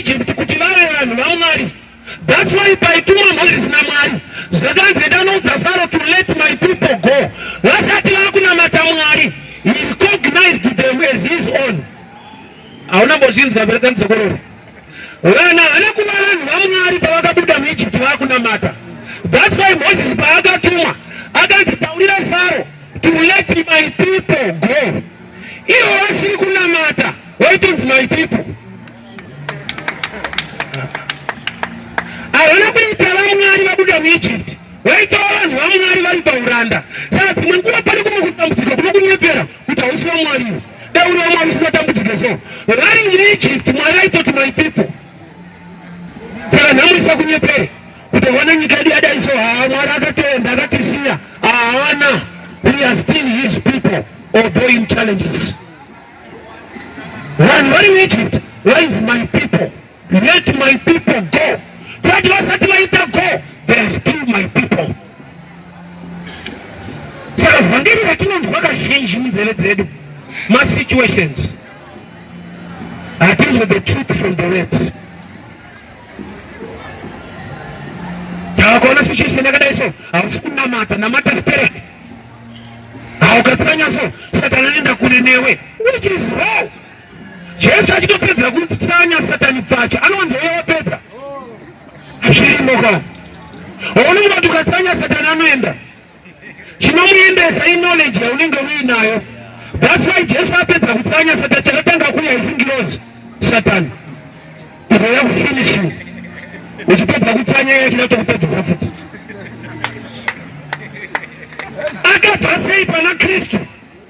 muEgypt kuti vave vanhu vaMwari. That's why paitumwa Moses naMwari zvakanzi enda unoudza Faro to let my people go. Vasati vakunamata Mwari, he recognized them as his own. Hauna mbozvinzwa bereka ndidzokorore. Vanhu havana kuva vanhu vaMwari pavakabuda muEgypt vakunamata. That's why Moses paakatumwa akanzi taurira Faro to let my people go. Ivo vasiri kunamata vaitonzi my people. Havana kuita vaMwari vabuda muEgypt, vaitova vanhu vaMwari vari pauranda. Saka dzimwe nguva pane kumwe kutambudzika kunokunyepera kuti hausi waMwari iwe. Dai uri waMwari usingatambudzike so. Vari muEgypt Mwari aitoti my people. Saka nhamo isakunyepere kuti wana nyika yedu yadai so, haa Mwari akatoenda akatisiya. Haana, we are still his people although in challenges. Vanhu vari muEgypt vainzi my people, let my people go. Vati vasati vaita go, they are still my people. Saka vhangeri ratinonzwa kazhinji munzeve dzedu masituations, hatinzwe the truth from the words. Takaona situation yakadai so, hausi kunamata, namata sterek. Haukatsanya so, Satani anoenda kure newe, which is wrong. Jesu achitopedza kutsanya Satani pfacha, anowanza uya wapedza. Zvirimo ka. Waona munhu kuti ukatsanya Satani anoenda. Chinomuendesa iknowledge yaunenge uinayo. That's why Jesu apedza kutsanya Satani, chakatanga kuuya isi ngirozi Satani. Izouya kufinish you. Uchipedza kutsanya iye achida kutokupedzisa futi. Akabva sei pana Kristu?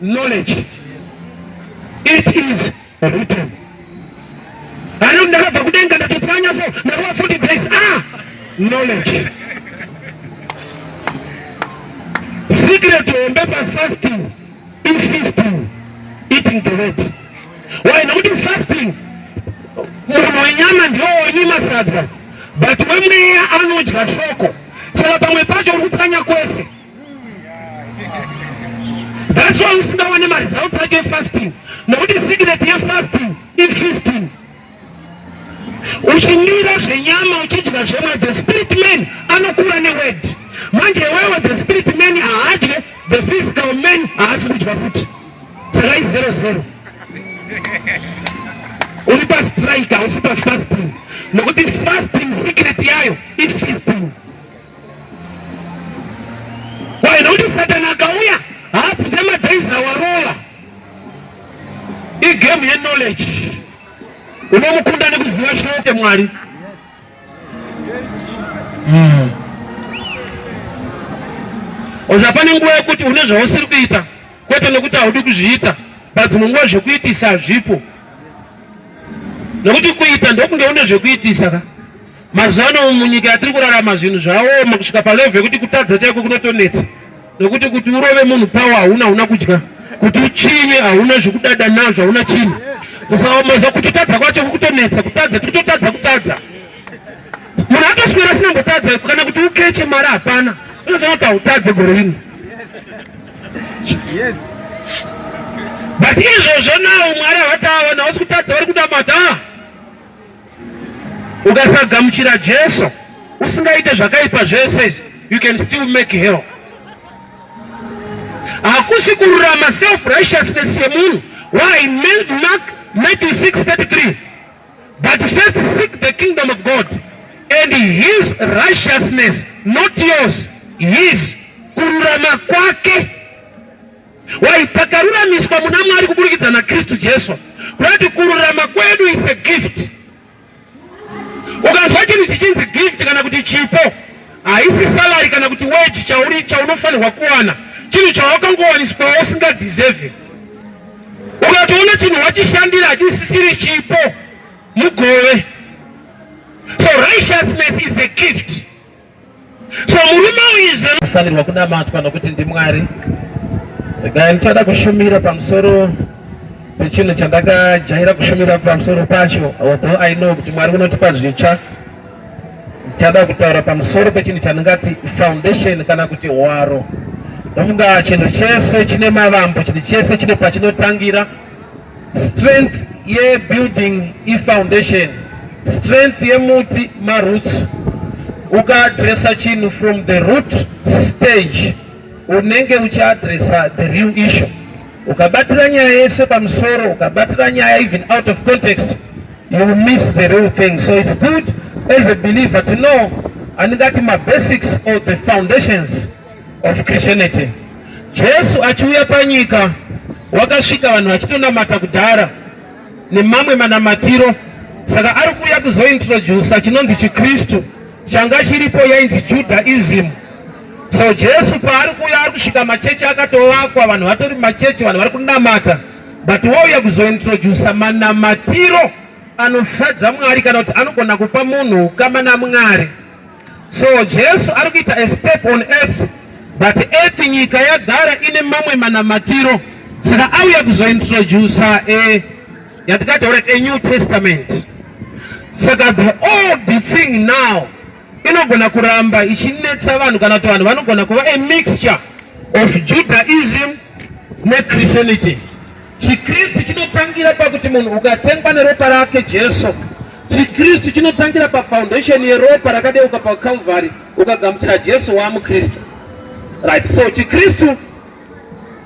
Knowledge. It is written. Ano ndakabva kudenga ndatotsanya so ndakuva 40 days. Ah, knowledge. Secret hombe pa fasting, ifeasting, eating the word. Why? Nokuti fasting munhu wenyama ndiwo wonyima sadza, but wemweya anodya shoko. Saka pamwe pacho uri kutsanya kwese. That's why usingawane maresults acho efasting, nokuti secret yefasting ifeasting. Uchimira zvenyama uchidya zvemwe, the spirit man anokura neword. Manje iwewe the spirit man haadye, the physical man haasi kudya futi. Saka izero zero. Uri pastrike, hausi pafasting, nokuti fasting secret yayo ifeasting. Why? Nokuti Satani akauya haabvunze madays awarova. Igame yeknowledge. Unomukunda nekuziva shoko Mwari. Oza pane nguva yekuti une zvausiri kuita, kwete nekuti haudi kuzviita, but dzimwe nguva zvekuitisa hazvipo. Nekuti kuita ndokunge une zvekuitisa ka. Mazuva ano munyika yatiri kurarama zvinhu zvaoma kusvika palevel yekuti kutadza chaiko kunotonetsa. Nekuti kuti urove munhu pawa hauna, hauna kudya, kuti uchinye hauna zvekudada nazvo, hauna chinhu. Usaomaza kuti kutadza kwacho kukutonetsa, kutadza tikutotadza kutadza. Munhu atoswera asina kumbotadza, kana kuti ukeche mari hapana. Unozoona kuti hautadze gore rino. Yes. But izvozvo nawo Mwari havati ava hausi kutadza, vari kunamata. Ukasagamuchira Jesu usingaite zvakaipa zvese, you can still make hell. Hakusi kururama self righteousness yemunhu. Why? Mark Matthew 6:33. But first seek the kingdom of God and his righteousness, not yours, his. Kururama kwake. Why? Takaruramiswa muna Mwari kuburikidza naKristu Jesu. Kurati kururama kwedu is a gift. Ukanzwa chinhu chichinzi gift kana kuti chipo, haisi salary kana kuti wage chauri chaunofanirwa kuwana, chinhu chawakangowaniswawo usingadeserve. Ukatoona chinhu wachishandira hachisisiri chipo, mugove. So righteousness is a gift. So murume uyu anofanirwa kunamatwa nokuti ndiMwari. Regai ndichada kushumira pamusoro pechinhu chandakajaira kushumira pamusoro pacho, although I know kuti Mwari unotipa zvitsva. Ndichada kutaura pamusoro pechinhu chandingati foundation kana kuti hwaro. Ndofunga chinhu chese chine mavambo, chinhu chese chine pachinotangira. Strength yebuilding ifoundation. Strength yemuti maroots. Ukaadresa chinhu from the root stage unenge uchiadresa the real issue. Ukabatira nyaya yese pamusoro, ukabatira nyaya even out of context, you will miss the real thing. So it's good as a believer to know andingati mabasics or the foundations of Christianity. Jesu achiuya panyika wakasvika vanhu vachitonamata kudhara nemamwe manamatiro, saka ari kuuya kuzointrodusa chinonzi chiKristu changa chiripo yainzi Judaism. So Jesu paari kuuya ari kusvika machechi akatovakwa, vanhu vatori machechi, vanhu vari kunamata, but wauya kuzointrodusa manamatiro anofadza Mwari kana kuti anogona kupa munhu ukama naMwari. So Jesu ari kuita a step on earth, but earth nyika yagara ine mamwe manamatiro, saka auya kuzointrodusa a yatikataura a New Testament. Saka the old thing now inogona kuramba ichinetsa vanhu, kana kuti vanhu vanogona kuva a mixture of Judaism neChristianity. ChiKristu chinotangira pakuti munhu ukatengwa neropa rake Jesu. ChiKristu chinotangira pafoundation yeropa rakadeuka paCalvary, ukagamuchira Jesu waamuKristu. Right, so chiKristu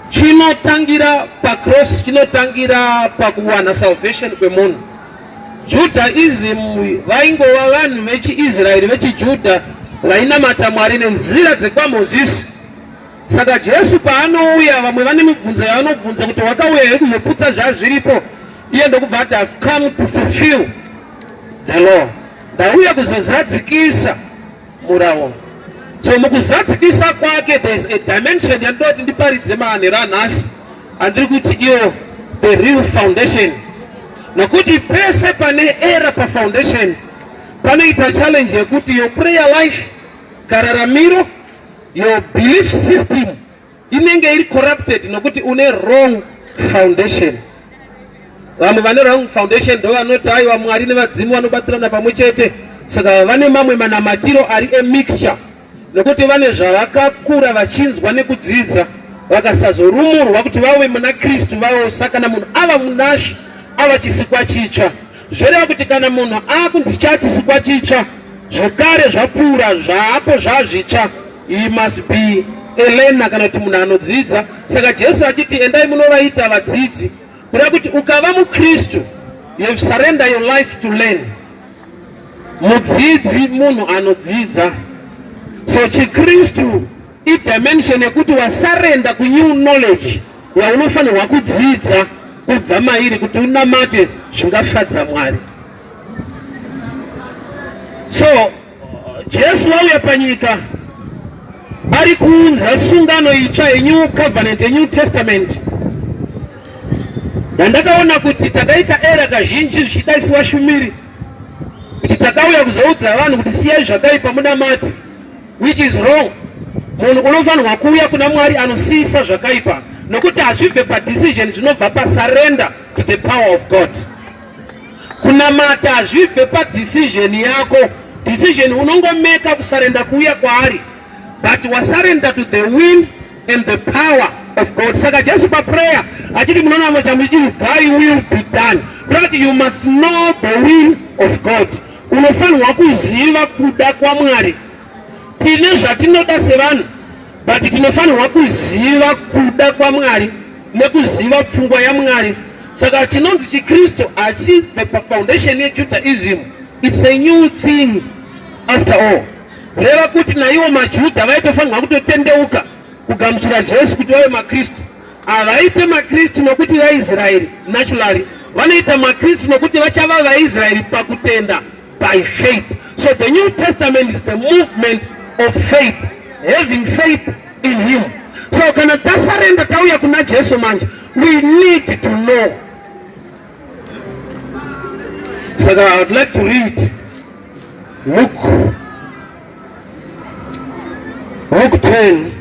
chinotangira pacross, chinotangira pakuwana salvation kwemunhu. Judaism vaingova vanhu vechiIsraeri vechiJudha vainamata Mwari nenzira dzekwaMozisi. Saka Jesu paanouya, vamwe vane mibvunzo yavanobvunza kuti wakauya here kuzoputsa zvazviripo, iye ndokubva ati I've come to fulfill the law, ndauya kuzozadzikisa murawo. So mukuzadzikisa kwake there is a dimension yandinoti ndiparidze manhero anhasi, andiri kuti iyo the real foundation, nokuti pese pane error pafoundation panoita challenge yekuti your prayer life, kararamiro, your belief system inenge iri corrupted nokuti une wrong foundation. Vamwe vane wrong foundation ndo vanoti aiwa Mwari nevadzimu vanobatirana pamwe chete, saka vane mamwe manamatiro ari a mixture, nokuti vane zvavakakura vachinzwa nekudzidza, vakasazorumurwa kuti vave muna Kristu vavo. Saka kana munhu ava munaShe, ava chisikwa chitsva, zvoreva kuti kana munhu akunzi chachisikwa chitsva, zvekare zvapfuura, zvaapo zvazvitsva, he must be a learner, kana kuti munhu anodzidza. Saka Jesu achiti endai munovaita vadzidzi, kureva kuti ukava muKristu you have surrender your life to learn. Mudzidzi munhu anodzidza. So chiKristu idimension yekuti wasurrender kunew knowledge yaunofanirwa kudzidza kubva mairi kuti unamate zvingafadza Mwari. So Jesu wauya panyika ari kuunza sungano itsva, a new covenant, a new testament. Ndandakaona kuti takaita error kazhinji zvichidaisiwa shumiri kuti takauya kuzoudza vanhu kuti siyai zvakaipa munamati, which is wrong. Munhu unofanirwa kuuya kuna Mwari anosiyisa zvakaipa, nokuti hazvibve padecision, zvinobva pasurrender to the power of God. Kunamata hazvibve padecision yako. Decision unongomeka kusurrender kuuya kwaari, but wasurrender to the will and the power of God. Saka Jesu paprayer achiti munonama chamuchiti thy will be done, but you must know the will of God. Unofanirwa kuziva kuda kwaMwari. Tine zvatinoda sevanhu, but tinofanirwa kuziva kuda kwaMwari nekuziva pfungwa yaMwari. Saka chinonzi chiKristu hachibve pafoundation yeJudaism, it's a new thing after all. Reva kuti naiwo maJudha vaitofanirwa kutotendeuka kugamuchira Jesu kuti vave maKristu. Havaite maKristu nokuti vaIsraeri naturally, vanoita maKristu nokuti vachava vaIsraeri pakutenda, by faith. So the New Testament is the movement of faith, having faith in him. So kana tasurrender tauya kuna Jesu manje, we need to know. Saka I would like to read Luke 10.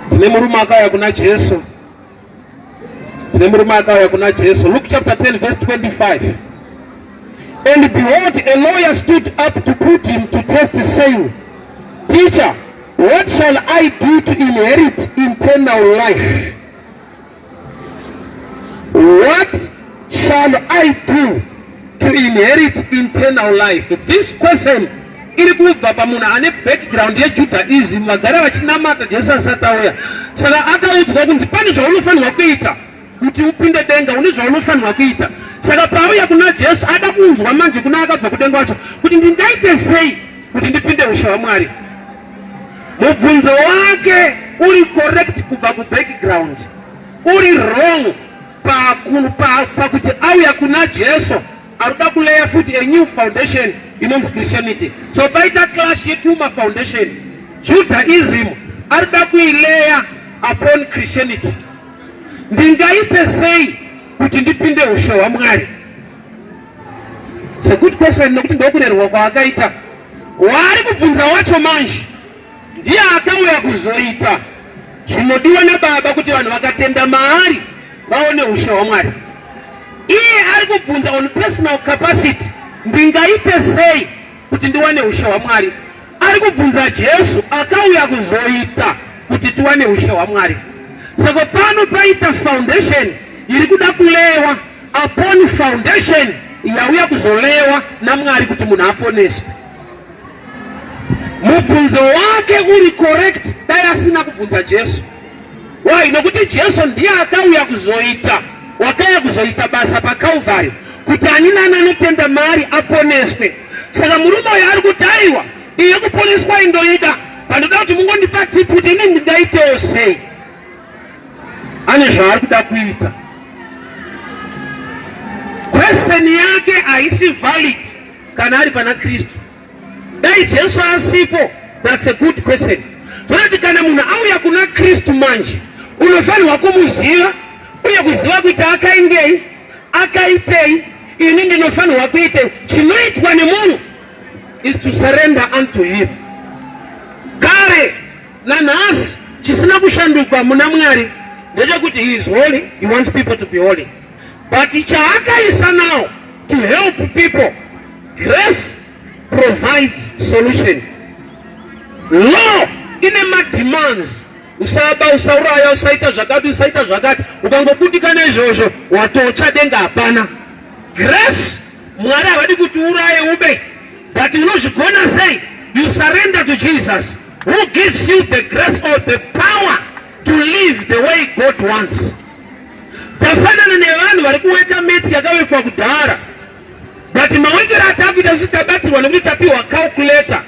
Tine murume akauya kuna Jesu. Tine murume akauya kuna Jesu. Luke chapter 10 verse 25. And behold, a lawyer stood up to put him to test, saying, Teacher, what shall I do to inherit eternal life? Shall I do to inherit eternal life? This question iri kubva pamunhu ane background yeJudaism, vagara vachinamata Jesu asati auya. Saka akaudzwa kunzi pane zvaunofanirwa kuita kuti upinde denga, une zvaunofanirwa kuita. Saka paauya kuna Jesu, ada kunzwa manje kuna akabva kudenga wacho kuti ndingaite sei kuti ndipinde ushe hwaMwari. Mubvunzo wake uri correct kubva kubackground, uri wrong pakuti auya kuna Jesu arikuda kuleya futi a new foundation inonzi Christianity. So paita clash yetuma foundation. Judaism arikuda kuileya upon Christianity. Ndingaite sei kuti ndipinde ushe hwaMwari? It's a good question, nokuti ndokurerwa kwaakaita. Waari kubvunza wacho manje ndiye akauya kuzoita zvinodiwa nababa kuti vanhu vakatenda maari vaone ushe hwaMwari. Iye ari kubvunza on personal capacity, ndingaite sei kuti ndiwane ushe hwaMwari? Ari kubvunza Jesu akauya kuzoita kuti tiwane ushe hwaMwari. Saka pano paita foundation iri kuda kulewa upon foundation yauya kuzolewa naMwari kuti munhu aponeswe. Mubvunzo wake uri correct dai asina kubvunza Jesu. Why? Nokuti Jesu ndiye akauya kuzoita, wakauya kuzoita basa paCalvary kuti ani nani anotenda maari aponeswe. Saka murume uyu ari kuti aiwa, iye kuponeswa indoida, pandoda kuti mungondipa tip kuti ini ndingaitewo sei. Ane zvaari kuda kuita. Question yake haisi valid kana ari pana Kristu. Dai Jesu asipo, that's a good question. Zvinoti kana munhu auya kuna Kristu manje, unofanirwa kumuziva uye kuziva kuti akaingei, akaitei, ini ndinofanirwa kuitei. Chinoitwa nemunhu is to surrender unto him. Kare nanhasi chisina kushanduka muna Mwari ndechekuti he is holy, he wants people to be holy. But chaakaisa now to help people, grace provides solution. Law ine mademands, usaba, usauraya, usaita zvakati, usaita zvakati. Ukangobudikana izvozvo watotsva, denga hapana. Grace, Mwari havadi kuti uraye ube, but unozvigona sei? You surrender to Jesus who gives you the grace or the power to live the way God wants. Tafanana nevanhu vari kuweka maths yakawekwa kudhara, but mawekero atakuita sisi tabatsirwa nekuti tapiwa calculator.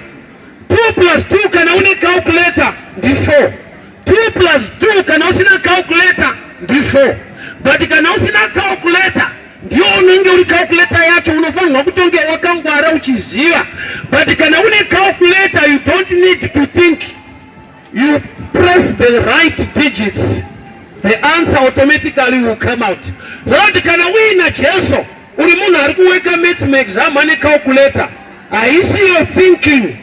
2 plus 2 kana une calculator ndi 4, 2 plus 2 kana usina calculator ndi 4, but kana usina calculator ndiyo unenge uri calculator yacho, unofanirwa kutonge wakangwara uchiziva. But kana une calculator, you don't need to think, you press the right digits, the answer automatically will come out. Zvakuti kana uina Jesu, uri munhu ari kuweka maths maexam ane calculator, haisi your thinking,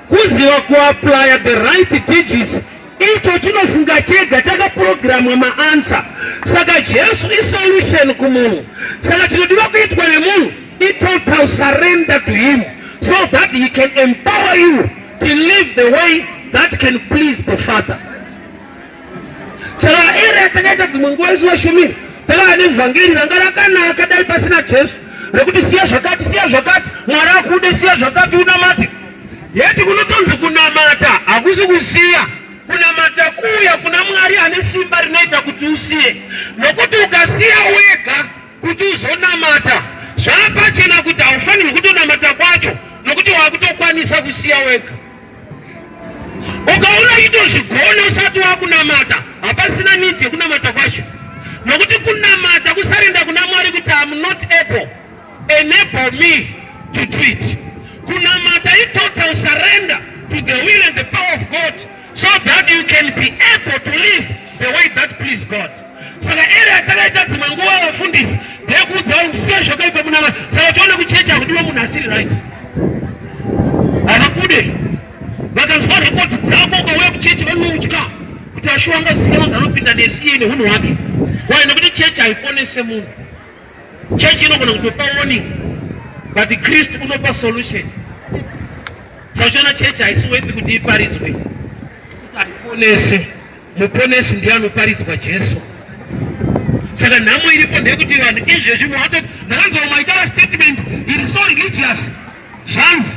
kuziva kuapplya the right digits. Icho chinofunga chega, chakaprogramwa maanswer. Saka Jesu isolution kumunhu. Saka chinodiwa kuitwa nemunhu itotal surrender to him so that he can empower you to live the way that can please the Father. Saka ere yatakaita dzimwe nguva isu vashumiri takava nevhangeri ranga rakanaka dai pasina Jesu, rekuti siya zvakati, siya zvakati, Mwari akude, siya zvakati unamate. Yeti kunotonzi kunamata hakusi kusiya. Kunamata kuuya kuna Mwari ane simba rinoita kuti usiye, nokuti ukasiya wega kuti uzonamata, zvapachena kuti haufanirwi kutonamata kwacho, nokuti wakutokwanisa kusiya wega. Ukaona uchitozvigona usati wakunamata, hapasina need yekunamata kwacho, nokuti kunamata kusurrender kuna Mwari kuti am not able, enable me to do it. Kunamata itotal surrender to the will and the power of God so that you can be able to live the way that please God. Saka ere yatakaita dzimwe nguva vafundisi ndeyekuudza vanhu kuti siya zvakaipa munamata. Saka tione kuchechi hakudiwa munhu asiri right, havakude. Vakanzwa rekodi dzako ukauya kuchechi, vanotya kuti ashuwa angazikanonzi anopinda nesu iye neunhu hwake. Why? Nekuti chechi haiponese munhu. Chechi inogona kutopa warning, but Kristu unopa solution. Saka uchiona chechi haisi worth kuti iparidzwe, kuti haiponese. Muponesi ndiye anoparidzwa, Jesu. Saka nhamo iripo ndeyekuti vanhu izvezvi muhato ndakanzwa maitara statement iri so religious. Zvanzi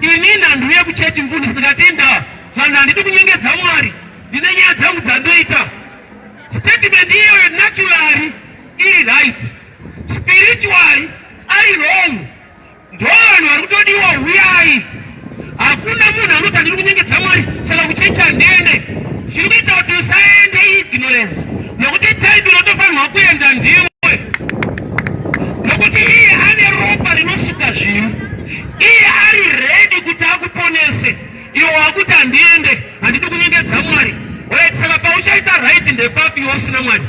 inini handiuye kuchechi mfundisi, ndikati indawa. Zvanzi handidi kunyengedza Mwari, ndine nyaya dzangu dzandoita. Statement iyoyo naturally iri right, spiritually ari wrong. Ndo vanhu vari kutodiwa, huyai. Hakuna munhu anoti handiri kunyengedza Mwari, saka kuchechi handiende. Chiri kuita kuti usaende ignorance, nokuti type inotofanirwa kuenda ndiwe, nokuti iye ane ropa rinosuka zvivi, iye ari ready kuti akuponese. Iwe wakuti handiende, handidi kunyengedza Mwari. Right, saka pauchaita right ndepapi iwe usina Mwari?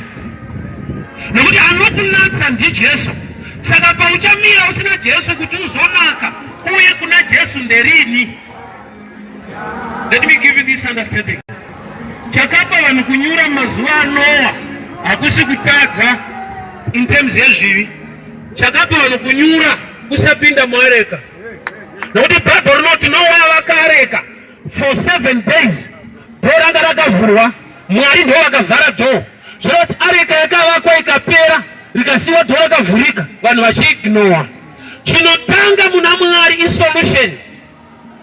Nokuti anokunatsa ndiJesu. Saka pauchamira usina Jesu kuti uzonaka uye kuna Jesu nderini? Let me give you this understanding. Chakapa vanhu kunyura mumazuva aNoa hakusi kutadza in terms yezvivi. Chakapa vanhu kunyura kusapinda muareka, nokuti Bhaibheri rinoti Noa vakareka for 7 days, dhoo ranga rakavhurwa, Mwari ndo vakavhara dhoo. Zvoreva kuti areka yakavakwa ikapera, rikasiwa dhoo rakavhurika, vanhu vachiignowa. Chinotanga muna Mwari isolution.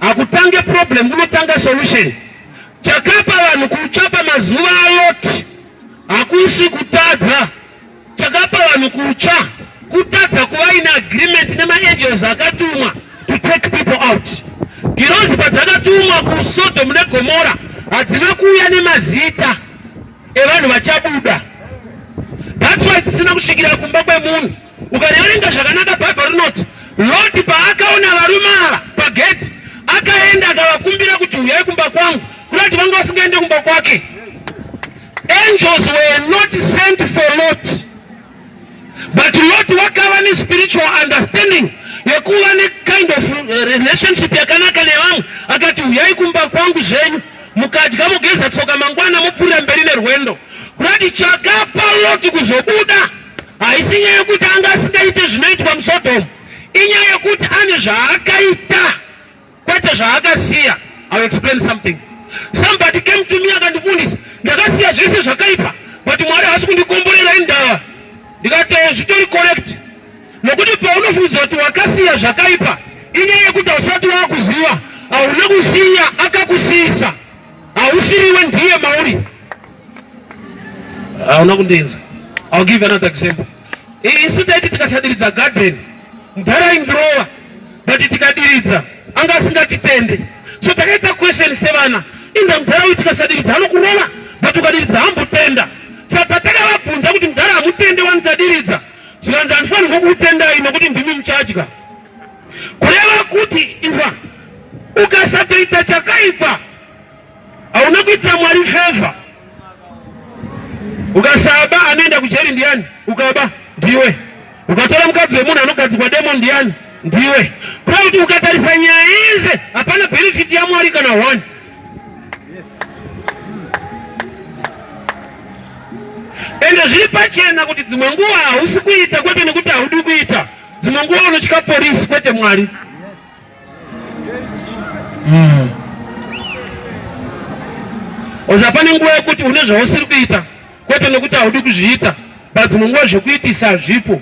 Hakutange problem, kunotanga solution. Chakapa vanhu kutsva pamazuva aLoti hakusi kutadza. Chakapa vanhu kutsva kutadza kuva in agreement nemaangels akatumwa to take people out. Ngirozi padzakatumwa kuSodom neGomora hadzina kuuya nemazita evanhu vachabuda. That's why dzisina kusvikira kumba kwemunhu. Ukariverenga zvakanaka Bhaibheri rinoti Loti paakaona varume ava pagedhi akaenda akavakumbira kuti huyai kumba kwangu, kuda kuti vanga vasingaende kumba kwake. Angels were not sent for Lot, but Lot wakava nespiritual understanding yekuva nekind of relationship yakanaka nevamwe, akati huyai kumba kwangu zvenyu, mukadya mogeza tsoka, mangwana mopfuurira mberi nerwendo. Kurati chakapa Lot kuzobuda haisi nyaya yekuti anga asingaite zvinoitwa muSodom, inyaya yekuti ane zvaakaita kwete zvaakasiya. I will explain something. Somebody came to me akandifundisa, ndakasiya zvese zvakaipa but Mwari haasi kundikomborera, indava. Ndikati zvitori correct, nokuti paunofungidzwa kuti wakasiya zvakaipa inyaya yekuti hausati wakuziva, hauna kusiya, akakusiyisa, hausiriwe, ndiye mauri. Hauna kundinzwa. I'll give another example. Isu taiti tikasadiridza garden, mudhara indirova, but tikadiridza anga asingatitende. So takaita question sevana, inda mudhara uyu tikasadiridza anokurova, but ukadiridza hambotenda. Saka patakavabvunza kuti mudhara hamutende wani tadiridza, zvikanzi handifanirwa kukutendai nokuti ndimi muchadya. Kureva kuti inzwa, ukasatoita chakaipa hauna kuitira Mwari favor. Ukasaba anoenda kujeri ndiani? Ukaba ndiwe. Ukatora mukadzi wemunhu anogadzikwa demo ndiani? Ndiwe. Kureva kuti ukatarisa nyaya yese hapana benefit yaMwari kana one. Ende zviri pachena kuti dzimwe nguva hausi kuita kwete nekuti haudi kuita, dzimwe nguva unotya polisi kwete Mwari. Oza pane nguva yekuti une zvausiri kuita kwete nekuti haudi kuzviita, but dzimwe nguva zvekuitisa hazvipo,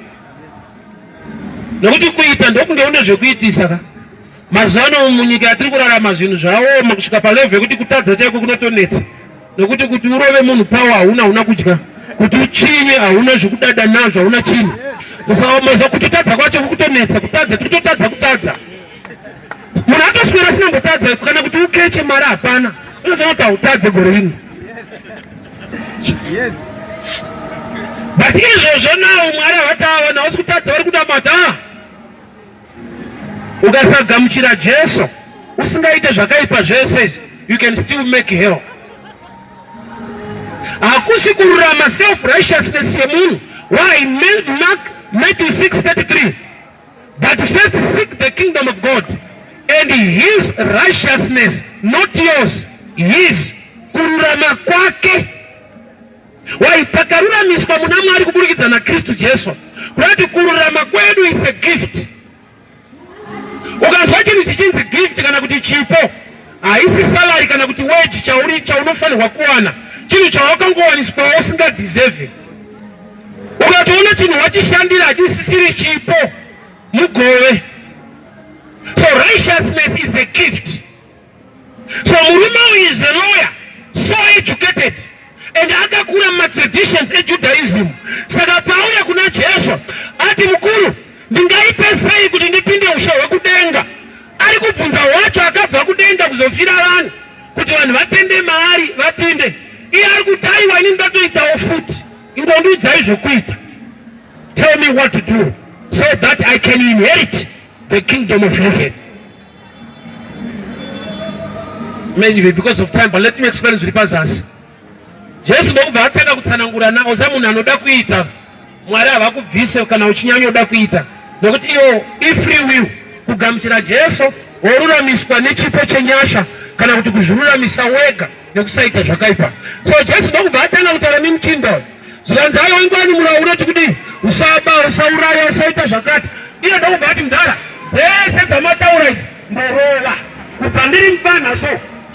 nekuti kuita ndokunge une zvekuitisa ka. Mazuva ano munyika yatiri kurarama zvinhu zvaoma kusvika palevel yekuti kutadza chaiko kunotonetsa, nekuti kuti urove munhu pawo hauna, hauna kudya, kuti uchinye hauna zvekudada nazvo, hauna chinhu. Mazuva kuti kutadza kwacho kukutonetsa, kutadza tikutotadza kutadza. Munhu atoswera asina kumbotadza, kana kuti ukeche mari hapana, unozoona kuti hautadze gore rino. Yes. But izvozvo nawo Mwari havati ava hausi kutadza, vari kunamata. Ukasagamuchira Jesu usingaite zvakaipa zvese, you can still make hell. Hakusi kururama self righteousness yemunhu. Why? Mark Matthew 6:33, but first seek the kingdom of God and his righteousness, not yours, his, kururama kwake. Why? Takaruramiswa muna Mwari kuburikidza naKristu Jesu. Kurati kururama kwedu is a gift. Ukanzwa chinhu chichinzi gift kana kuti chipo, haisi salary kana kuti wage chauri chaunofanirwa kuwana, chinhu chawakangowaniswawo usingadeserve. Ukatoona chinhu wachishandira hachisisiri chipo, mugove. So righteousness is a gift. So murume uyu is a lawyer, so educated and akakura mumatraditions eJudaism. Saka pauya kuna Jesu ati, mukuru, ndingaite sei kuti ndipinde ushe hwekudenga? Ari kubvunza wacho akabva kudenga kuzofira vanhu kuti vanhu vatende maari vapinde. Iye ari kuti aiwa, ini ndatoitawo futi, ingondiudzai zvokuita. Tell me what to do so that I can inherit the kingdom of heaven. Maybe because of time, but let me explain zviri pazasi. Jesu ndokubva atanga kutsanangura nawo za munhu anoda kuita Mwari havakubvise kana uchinyanyoda kuita, nokuti iwo ifree will kugamuchira Jesu woruramiswa nechipo chenyasha kana kuti kuzviruramisa wega nekusaita zvakaipa. So Jesu ndokubva atanga kutaura nemuchinda, zvikanzi aiwa, ingwani murau unoti kudii? Usaba, usauraya, usaita zvakati. Iye ndokubva ati, mudhara, dzese dzamataura idzi ndorova kubva ndiri mupfanha, so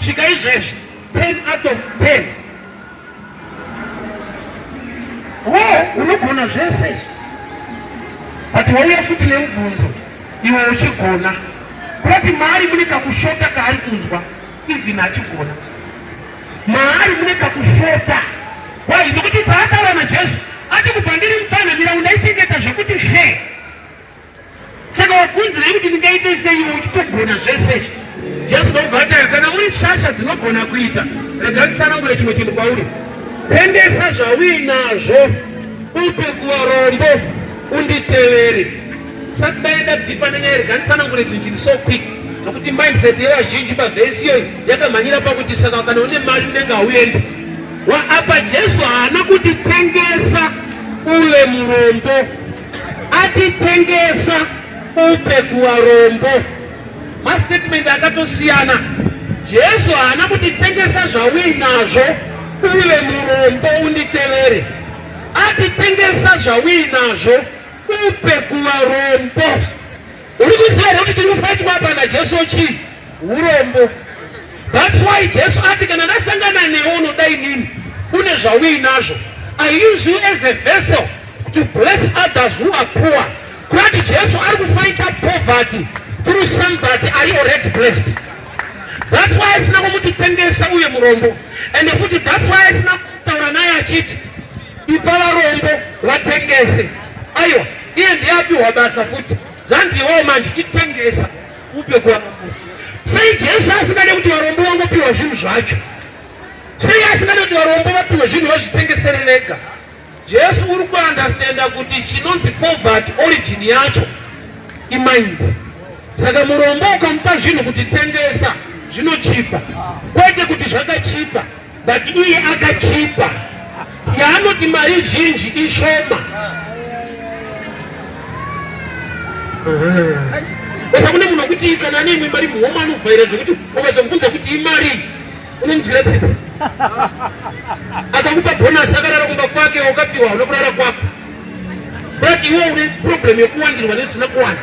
svika izvezvi 10 out of 10. Wo unogona zvese izvi, but wauya futi nemubvunzo iwe uchigona. Kurati maari mune kakushota kaari kunzwa, even achigona. Maari mune kakushota. Why? Nokuti paataura naJesu ati, kubva ndiri mupfana mirau ndaichengeta zvekuti fe. Saka wabvunzirei kuti ndingaite sei iwe uchitogona zvese izvi? Jesu ndokubva ati, kana muri shasha dzinogona kuita, rega nditsanangure chimwe chinhu kwauri. Tengesa zvauinazvo upe kuvarombo, unditevere. Sati ndaenda deeper nenyaya, rega nditsanangure chinhu chiri so quick, nokuti mindset yevazhinji pavhesi iyoyi yakamhanyira pakuti saka kana une mari unenge hauendi. Apa Jesu haana kuti tengesa uve murombo, atitengesa upe kuvarombo. Mastatement akatosiyana. Jesu haana kuti tengesa zvauinazvo uve murombo unditevere, atitengesa zvauinazvo upe kuvarombo. Uri kuziva here kuti tiri kufaitwa apa naJesu chii? Urombo. That's why Jesu ati, kana ndasangana newe unoda inini, une zvauinazvo, I use you as a vessel to bless others who are poor. Kurati Jesu ari kufaita poverty through somebody ari already blessed. That's why asina kumuti tengesa uye murombo, and futi that's why asina kutaura naye achiti ipa varombo vatengese. Aiwa, iye ndiye apiwa basa futi, zvanzi iwewo manje chitengesa upe kuvarombo. Sei Jesu asingade kuti varombo vangopiwa zvinhu zvacho? Sei asingade kuti varombo vapiwe zvinhu vazvitengesere vega? Jesu uri kuunderstanda kuti chinonzi poverty origin yacho imind. Saka murombo ukamupa zvinhu kuti tengesa, zvinochipa, kwete kuti zvakachipa, but iye akachipa. Yaanoti mari zhinji ishoma. Saka kune munhu wekuti kana ane imwe mari muhomwe anovhaira zvekuti ukazomubvunza kuti imari, unonzwira tsitsi. Akakupa bonus akarara kumba kwake, wakapiwa unokurara kwako, but iwe une problem yekuwandirwa nezvisina kuwanda.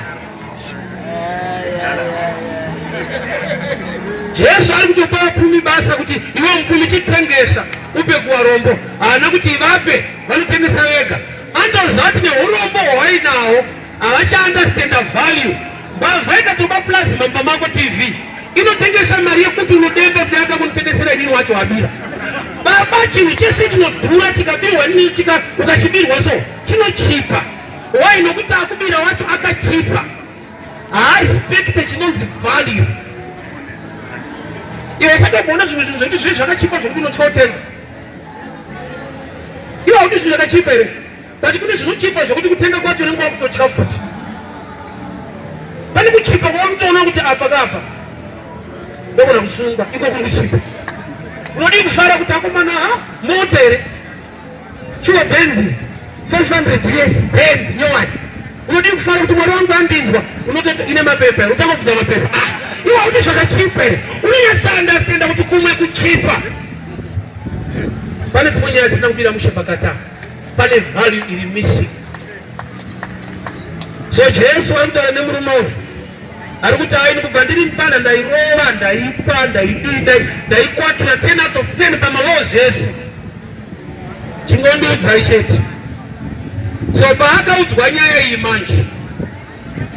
Jesu ari kutopa vapfumi basa kuti iwe mupfumi chitengesa upe kuvarombo. Haana kuti ivape vanotengesa vega. Andoziva kuti neurombo hwawainawo havachaunderstanda value. Mbavha ikatoba plasma mumba mako, TV inotengesa mari yekuti unodemba kuti aka kunotengesera inini wacho wabira. Baba, chinhu chese chinodhura chikabirwa, ukachibirwa so chinochipa. Why? Nokuti akubira wacho akachipa, haarespecte chinonzi value. Iwe usatombona zvimwe zvinhu zvekuti zvinhu zvakachipa zvokuti unotya kutenga. Iwe hauti zvinhu zvakachipa here? But kune zvinochipa zvokuti kutenga kwacho unenge wakutotya futi. Pane kuchipa kwaunotoona kuti apa kapa ndogona kusungwa, iko kuri kuchipa. Unodii kufara kuti akomana, ha, mota here? Chiwa Benzi 500 years, Benzi nyowani. Unodii kufara kuti Mwari wangu andinzwa? Unototi ine mapepa, utanga kubvunza mapepa. Ah, iwe hauti zvakachipa here? Unonyatsa understanda kuti kumwe kuchipa. Pane dzimwe nyaya dzisina kumira mushe pakati apa, pane value iri missing. So Jesu ari kutaura nemurume uyu, ari kuti aini kubva ndiri mupana ndairova, ndaipa, ndaidii, ndaikwatura 10 out of 10 pamalaws ese. Chingondiudzai chete. So paakaudzwa nyaya iyi manje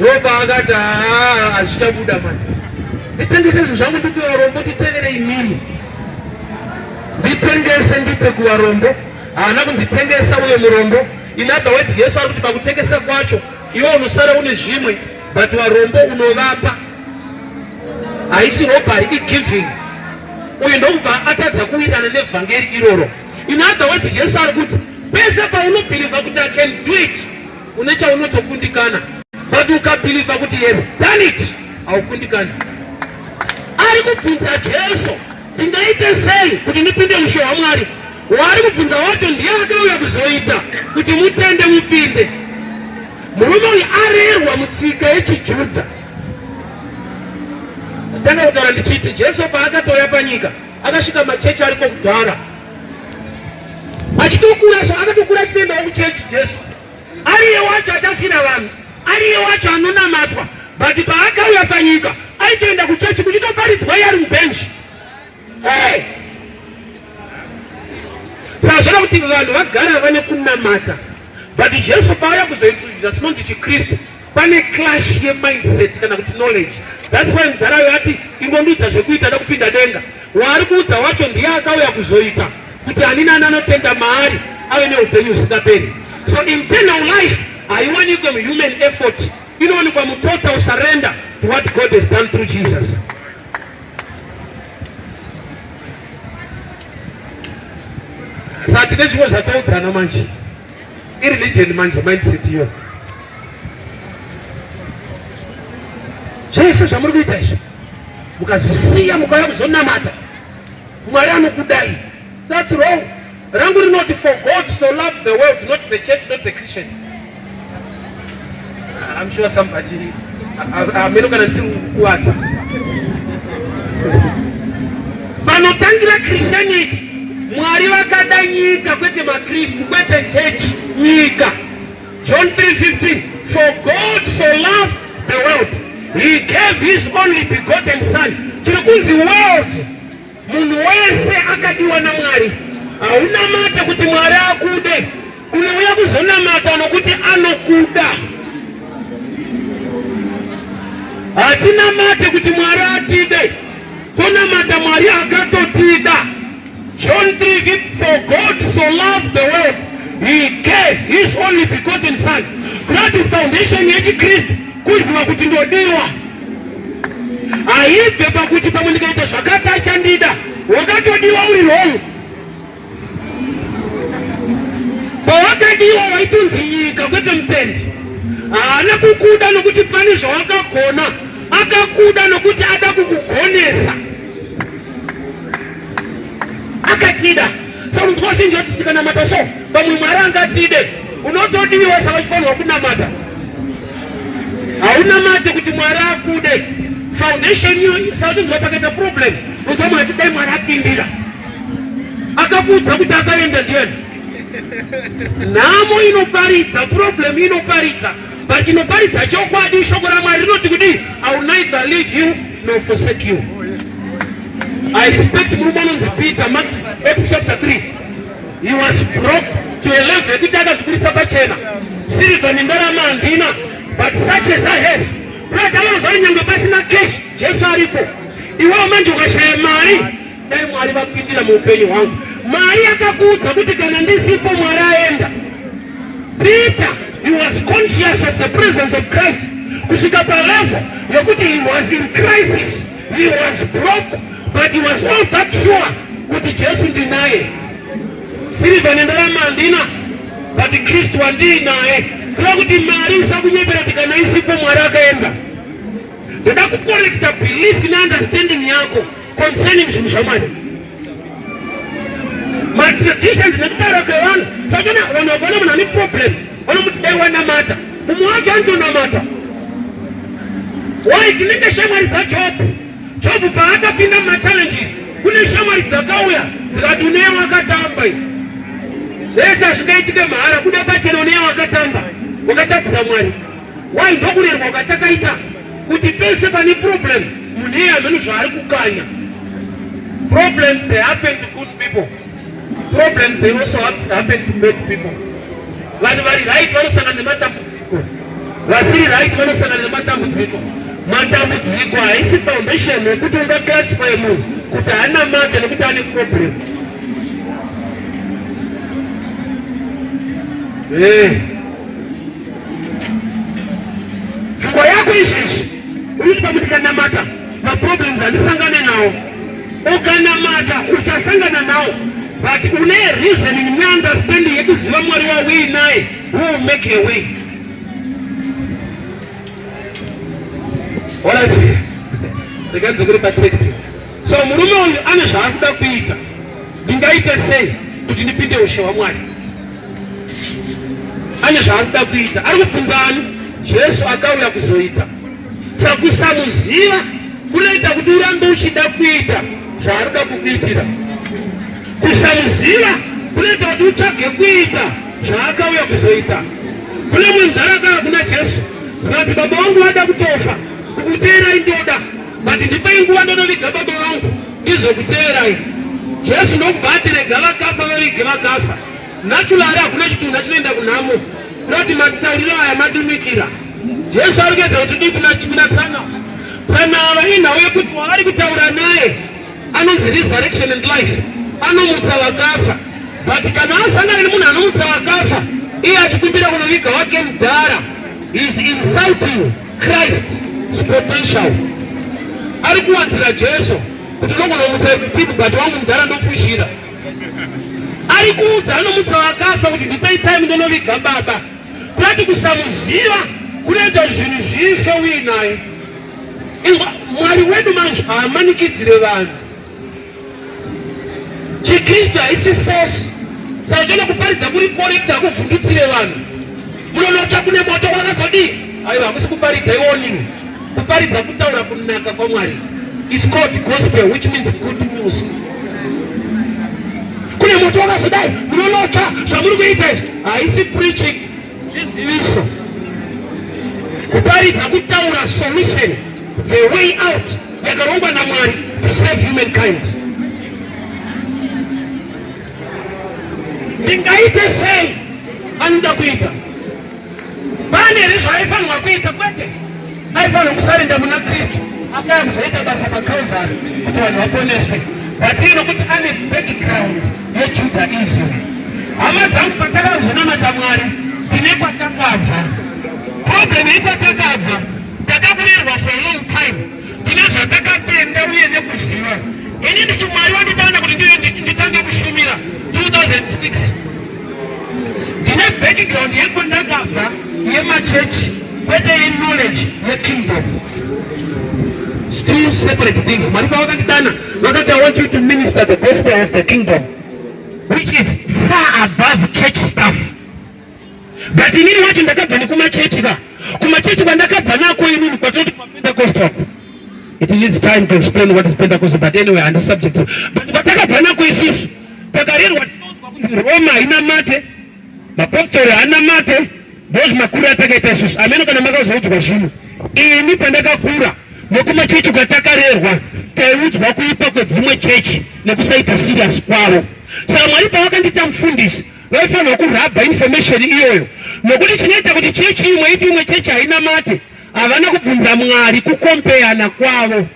ndopaakati haa hazvichabuda manje, nditengese zvinhu zvangu ndipe varombo, titevere imimi, nditengese ndipe kuvarombo. Haana kunzi tengesa uye murombo. In other words, Jesu ari kuti pakutengesa kwacho iwe unosara une zvimwe, but varombo unovapa. Haisi robbery, igiving. Uyu ndokubva atadza kuwirana nevhangeri iroro. In other words, Jesu ari kuti pese paunobhilivha kuti I can do it, une chaunotokundikana, but ukabhilivha kuti he has done it, haukundikani. Ari kubvunza Jesu, ndingaite sei kuti ndipinde ushe hwaMwari? Waari kubvunza wacho ndiye akauya kuzoita kuti mutende mupinde. Murume uyu arerwa mutsika yechiJudha. Tanga kutaura ndichiti Jesu paakatouya panyika akasvika machechi ariko kudhara achitokura so akatokura achitoendawo kuchechi. Jesu ariye wacho achafira vanhu, ariye wacho anonamatwa, but paakauya panyika aitoenda kuchechi kuchitoparidzwa iye ari mubhenji. Hey! Saka zvada kuti vanhu vagara vane kunamata, but Jesu paauya kuzointrodusa chinonzi chiKristu, pane clash yemindset kana kuti knowledge. That's why mudharayo ati ingondiudza zvekuita da kupinda denga. Waari kuudza wacho ndiye akauya kuzoita kuti ani nani anotenda maari ave neupenyu husingaperi. So internal life haiwanikwe muhuman effort, inowanikwa mutotal surrender to what God has done through Jesus. Saka tine zvimwe zvataudzana manje, ireligion manje, mindset iyo. Zvese zvamuri kuita izvi mukazvisiya mukauya kuzonamata Mwari anokudai, that's wrong. Rangu rinoti for God so loved the world, not the church, not the Christians. I'm sure somebody ameno kana ndisiri kukuvadza. Panotangira Christianity, Mwari vakada nyika, kwete maKristu, kwete church, nyika. John 3:15, for God so loved the world, he gave his only begotten son. Chiri kunzi world, munhu wese akadiwa naMwari. Haunamate kuti Mwari akude, unouya kuzonamata nokuti anokuda. Hatinamate kuti Mwari atide, tonamata Mwari akatotida. John 3, for God so loved the world, he gave his only begotten son. Kurati foundation yechiKristu kuziva kuti ndodiwa, haibve pakuti pamwe ndikaita zvakati achandida. Wakatodiwa uri wrong. Pawakadiwa waitonzi nyika, kwete mutendi. Haana kukuda nokuti pane zvawakagona, akakuda nokuti ada kukugonesa, akatida. Saka unzwa vazhinji vati tikanamata so pamwe Mwari angatide. Unotodiwa, saka uchifanirwa kunamata. Haunamate kuti Mwari akude. Foundation iyo. Saka unzwa pakaita problem, unzwa munhu achidai Mwari apindira. Akakuudza kuti akaenda ndiani? Nhamo inoparidza, problem inoparidza, but inoparidza chokwadi. Shoko raMwari rinoti kudii? I will neither leave you nor forsake you. I respect murume anonzi Peter, Mark Acts chapter 3. He was broke to a level yekuti akazviburitsa pachena, sirivha nendarama handina, but such as I have. Brother, vanozvari nyange pasina cash, Jesu aripo. Iwewo manje ukashaya mari, dai Mwari vapindira muupenyu hwangu. Mari yakakuudza kuti kana ndisipo Mwari aenda. Peter, he was conscious of the presence of Christ kusvika palevel yekuti he was in crisis, he was broke, but he was all that sure kuti Jesu ndinaye. Sirivha nendarama handina, but Kristu wandiinaye. Kuda kuti mari isakunyepera kuti kana isipo Mwari akaenda. Ndoda kukorekta belief neunderstanding yako concerning zvinhu zvaMwari, matraditions nekutaura kwevanhu. Sakana vanhu vakaona munhu ane problem vanomuti dai wanamata. Mumwe wacho anotonamata. Why? Tinenge shamwari dzaJobhu. Jobhu paakapinda mumachallenges, kune shamwari dzakauya dzikati uneye wakatamba, zvese hazvingaitike mahara, kuda pachena, uneye wakatamba, wakatadzira Mwari. Why? Ndokurerwa kwatakaita kuti pese pane problems munhu iye hameno zvaari kukanya. Problems, they happen to good people. Problems, they also happen to bad people. Vanhu vari right vanosangana nematambudziko, vasiri right vanosangana nematambudziko. Matambudziko haisi foundation yekuti ungaclassify munhu kuti haanamate nekuti ane problem. Eh. Pfungwa yako izvezvi uri kuti pakuti kanamata maproblems handisangane nawo. Ukanamata uchasangana nawo but une reasoning neunderstanding yekuziva Mwari wauinaye who will make a way. Alright. Rega ndidzokere patext. So murume uyu ane zvaari kuda kuita. Ndingaite sei kuti ndipinde ushe hwaMwari? Ane zvaari kuda kuita. Ari kubvunza ani? Jesu akauya kuzoita. Saka kusamuziva kunoita kuti urambe uchida kuita zvaari kuda kukuitira. Kusamuziva kunoita kuti utsvage kuita zvaakauya kuzoita. Kune mumwe mudhara akauya kuna Jesu zvikati, baba vangu vada kutofa, kukuteerai ndoda, but ndipei nguva ndonoviga baba vangu ndizokuteerai. Jesu ndokubva ati rega vakafa vavige vakafa. Naturally hakuna chitunha chinoenda kunhamo. Kunoti matauriro aya madimikira. Jesu ari kuedza kuti dii kuna tsana. Tsana ava inhau yekuti wavari kutaura naye anonzi resurrection and life, anomutsa vakafa. But kana asangana nemunhu anomutsa vakafa, iye achikumbira kunoviga wake mudhara, is insulting Christ's potential. Ari kuwanzira Jesu kuti unogona kumutsa but wangu mudhara ndofushira. Ari kuudza anomutsa vakafa kuti ndipei time ndonoviga baba. Kurati kusamuziva kunoita zvinhu zvife uinaye. Mwari wedu manje haamanikidzire vanhu. ChiKristu haisi force. Saka uchiona kuparidza kuri correct hakuvhundutsire vanhu. Munonotsva kune moto kwakazodii? Aiwa, hakusi kuparidza iwarning. Kuparidza kutaura kunaka kwaMwari. It's called gospel which means good news. Kune moto wakazodai, munonotsva zvamuri kuita izvi. Haisi preaching, zviziviso. Kuparidza kutaura solution, the way out yakarongwa naMwari to save humankind. Ndingaite sei? Anoda kuita pane here zvaaifanirwa kuita? Kwete, aifanirwa kusarenda muna Kristu akaya kuzoita basa paCalvary kuti vanhu vaponeswe, but iye nokuti ane background yeJudaism. Hama dzangu, patakazonamata Mwari tine kwatakabva. Problem yekwatakabva, takakurerwa for a long time, tine zvatakatenda uye nekuziva. Ini ndichi Mwari wandidana kuti nditange kushumira 2006. Ndine background yekwandakabva yemachechi, kwete yeknowledge yekingdom. It's two separate things. Mwari pavakandidana vakati I want you to minister the gospel of the kingdom which is far above church stuff. But inini wacho ndakabva nekumachechi ka. Kumachechi kwandakabva nako inini kwatoti kumaPentecostal. It needs time to explain what is Pentecostal, but anyway, and subject. But kwatakabva nako isusu takarerwa tinonzwa kunzi Roma haina mate, mapostori haana mate, ndozvi makuru atakaita isusu. Ameno kana makazoudzwa zvino. Ini pandakakura nekumachechi kwatakarerwa taiudzwa kuipa kwedzimwe chechi nekusaita serious kwavo. Saka Mwari pavakandiita mufundisi vaifanirwa kurabha information iyoyo, nokuti chinoita kuti chechi imwe iti imwe chechi haina mate, havana kubvunza Mwari kukompeyana kwavo.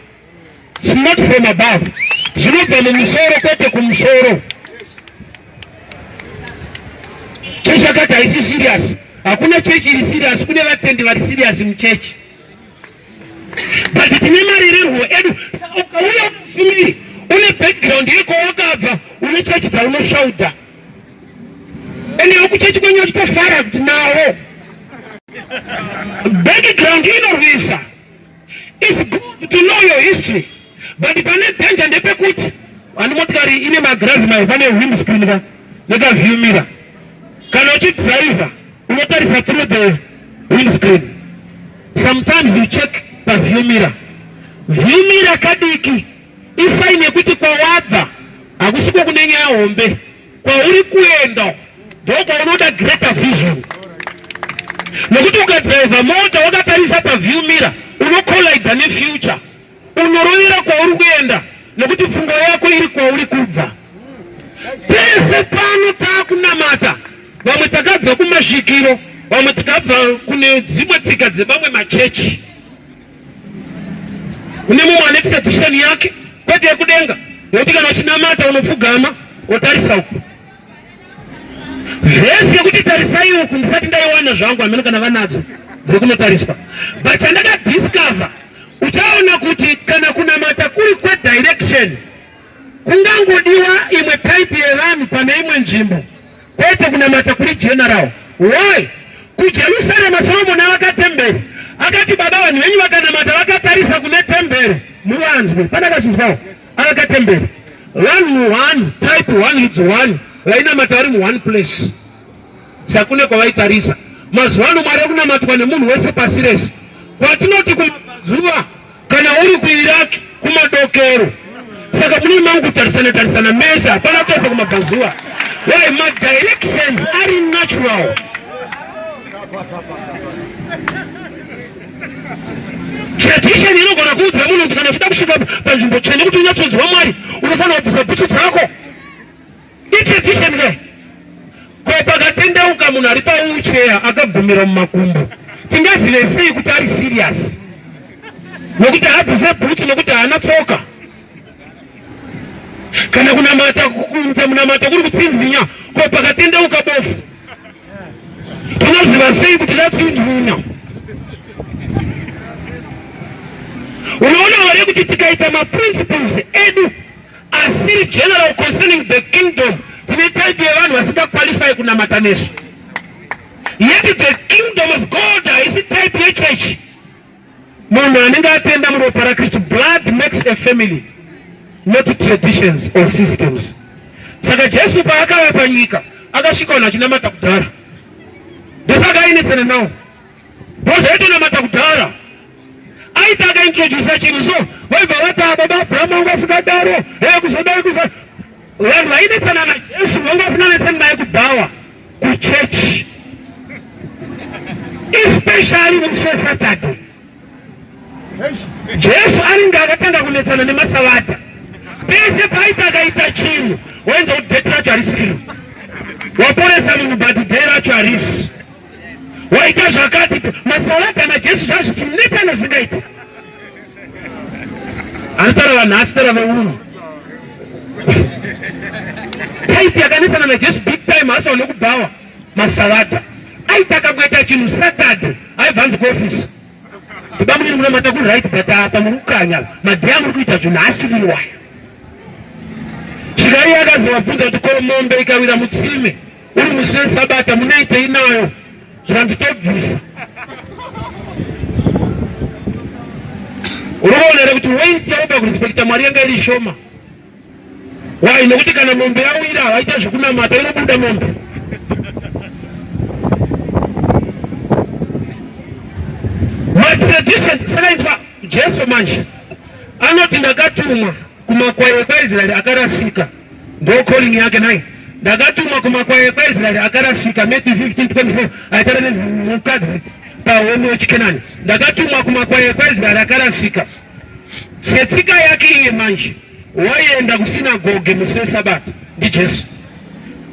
It's not from above, zvinobva mumusoro kwete kumusoro. Chechi akati haisi serious. Hakuna chechi iri serious, kune vatendi vari serious muchechi, but tine marererwo edu. Saka ukauya mushumiri une background yeko wakabva, une chechi dzaunoshauda, ende wekuchechi kwenyu achitofara kuti nawo background inorwisa. It's good to know your history, but pane danger ndepekuti vanhu motikari ine magirazi mayo, pane windscreen ka nekaview mirror. Kana uchidriver unotarisa through the windscreen, sometimes you check paview mirror. View mirror kadiki isaini yekuti kwawabva hakusiko kune nyaya hombe, kwauri kuenda ndokwaunoda greater vision, nokuti ukadriver mota wakatarisa paview mirror unocollida nefuture, unorovera kwauri kuenda nokuti pfungwa yako iri kwauri kubva. Tese pano taakunamata. Vamwe takabva kumasvikiro, vamwe takabva kune dzimwe tsika dzemamwe machechi. Kune mumwe ane tradition yake kwete yekudenga, yekuti kana uchinamata unopfugama wotarisa uku. Vhesi yekuti tarisai uku ndisati ndaiwana zvangu, hameno kana vanadzo dzekunotariswa, but chandakadiscover uchaona kuti kana kunamata kuri kwedirection kungangodiwa imwe type yevanhu pane imwe nzvimbo, kwete kunamata kuri general. Why? KuJerusarema Solomoni avaka temberi, akati baba vanhu venyu vakanamata vakatarisa kune temberi muvanzwe. Pane akazvinzwawo? Avaka temberi, vanhu one type one rudzi one vainamata vari muone place, sakune kwavaitarisa. Mazuva ano Mwari akunamatwa nemunhu wese pasi rese. Kwatinoti kumabvazuva kana uri kuIraq kumadokero, saka mune mangu kutarisana tarisana mese, hapana kutarisa kumabvazuva. Why? Madirections ari natural. Tradition inogona kuudza munhu kuti kana uchida kusvika panzvimbo tsvene kuti unyatsonzwa Mwari unofanira kubvisa bhutsu dzako. Itradition ke. Ko pakatendeuka munhu ari pawheelchair akagumira mumakumbo, tingazive sei kuti ari serious? Nokuti haabvise bhutsu nokuti haana tsoka. Kana kunamata kuita munamato kuri kutsinzinya, ko pakatendeuka bofu tinoziva sei kuti ratsinzinya? Unoona here kuti tikaita maprinciples edu asiri general concerning the kingdom, tine type yevanhu vasingaqualify kunamata nesu. Yet the kingdom of God haisi type yechechi. Munhu anenge atenda muropa raKristu, blood makes a family, not traditions or systems. Saka Jesu paakauya panyika akasvika vanhu achinamata kudhara, ndosaka ainetsana nawo because aitonamata kudhara. Aiti akaintrodusa chinhu so vaibva vati baba Abrahamu vanga vasingadaro, e kuzodai kuza. Vanhu vainetsana naJesu vanga vasinganetsani naye kubhawa, kuchechi, especially musi weSaturday. Jesu anenge akatanga kunetsana nemasavata pese paita akaita chinhu wainza kuti date racho harisiro, waporesa munhu but day racho harisi, waita zvakati. Masavata naJesu zvazvichinetsana zvingaiti. Handitaura vanhu, asi taura veunhu. Type yakanetsana naJesu big time hasi vanokubhawa masavata. Aiti akangoita chinhu Saturday aibva anzi kuofisi, tibamukiri munamata kuri right, but apa muri kukanya madhei amuri kuita zvinhu asiriwa. Svika iye akazovabvunza kuti ko mombe ikawira mutsime uri musi wesabata munoitei nayo? Zvikanzi tobvisa. Uri kuona here kuti weight yavo pakurespekta Mwari yanga iri shoma? Why? Nokuti kana mombe yawira havaita zvekunamata, inobuda mombe. Matraditions. Saka inzwa Jesu manje anoti ndakatumwa kumakwai ekwaIsraeri akarasika. Ndo calling yake nai. Ndakatumwa kumakwai ekwaIsraeri akarasika. Matthew 15:24 aitara nemukadzi pahomwe yechiKenani. Ndakatumwa kumakwai ekwaIsraeri akarasika. Setsika yake iye manje waienda kusinagoge musi wesabata ndiJesu.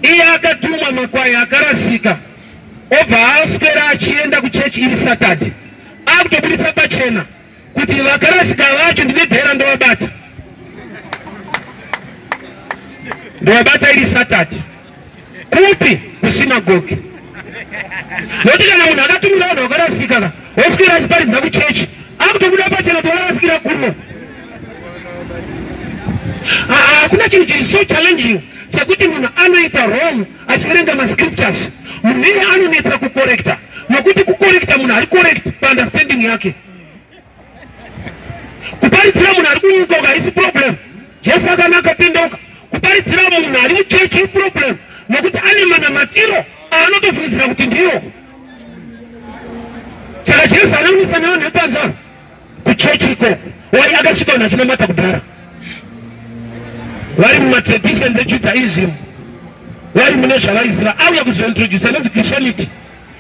Iye akatumwa makwai akarasika, obva aswera achienda kuchechi iri Saturday, akutobuditsa pachena kuti vakarasika vacho ndine dhera ndovabata, ndovabata iri Saturday kupi? Kusinagoge. Nokuti kana munhu akatumira vanhu vakarasika ka woswera achiparidza kuchechi, akutobuda pachena kuti vakarasikira kuno. Hakuna chinhu chiri so challenging chekuti munhu anoita wrong achiverenga mascriptures. Munhu iye anonetsa kukorekta, nokuti kukorekta munhu ari correct paunderstanding yake. Kuparidzira munhu ari kunyuka haisi problem. Jesu akanaka tendeuka. Kuparidzira munhu ari muchechi iproblem, nokuti ane manamatiro aanotofungidzira kuti ndiyo. Saka Jesu haana kunetsana vanhu vepanzara kuchechi ikoko. Wai? Akasvika vanhu achinamata kudhara, vari mumatraditions eJudaism, vari mune zvavaiziva. Auya kuzointroduce anonzi Christianity,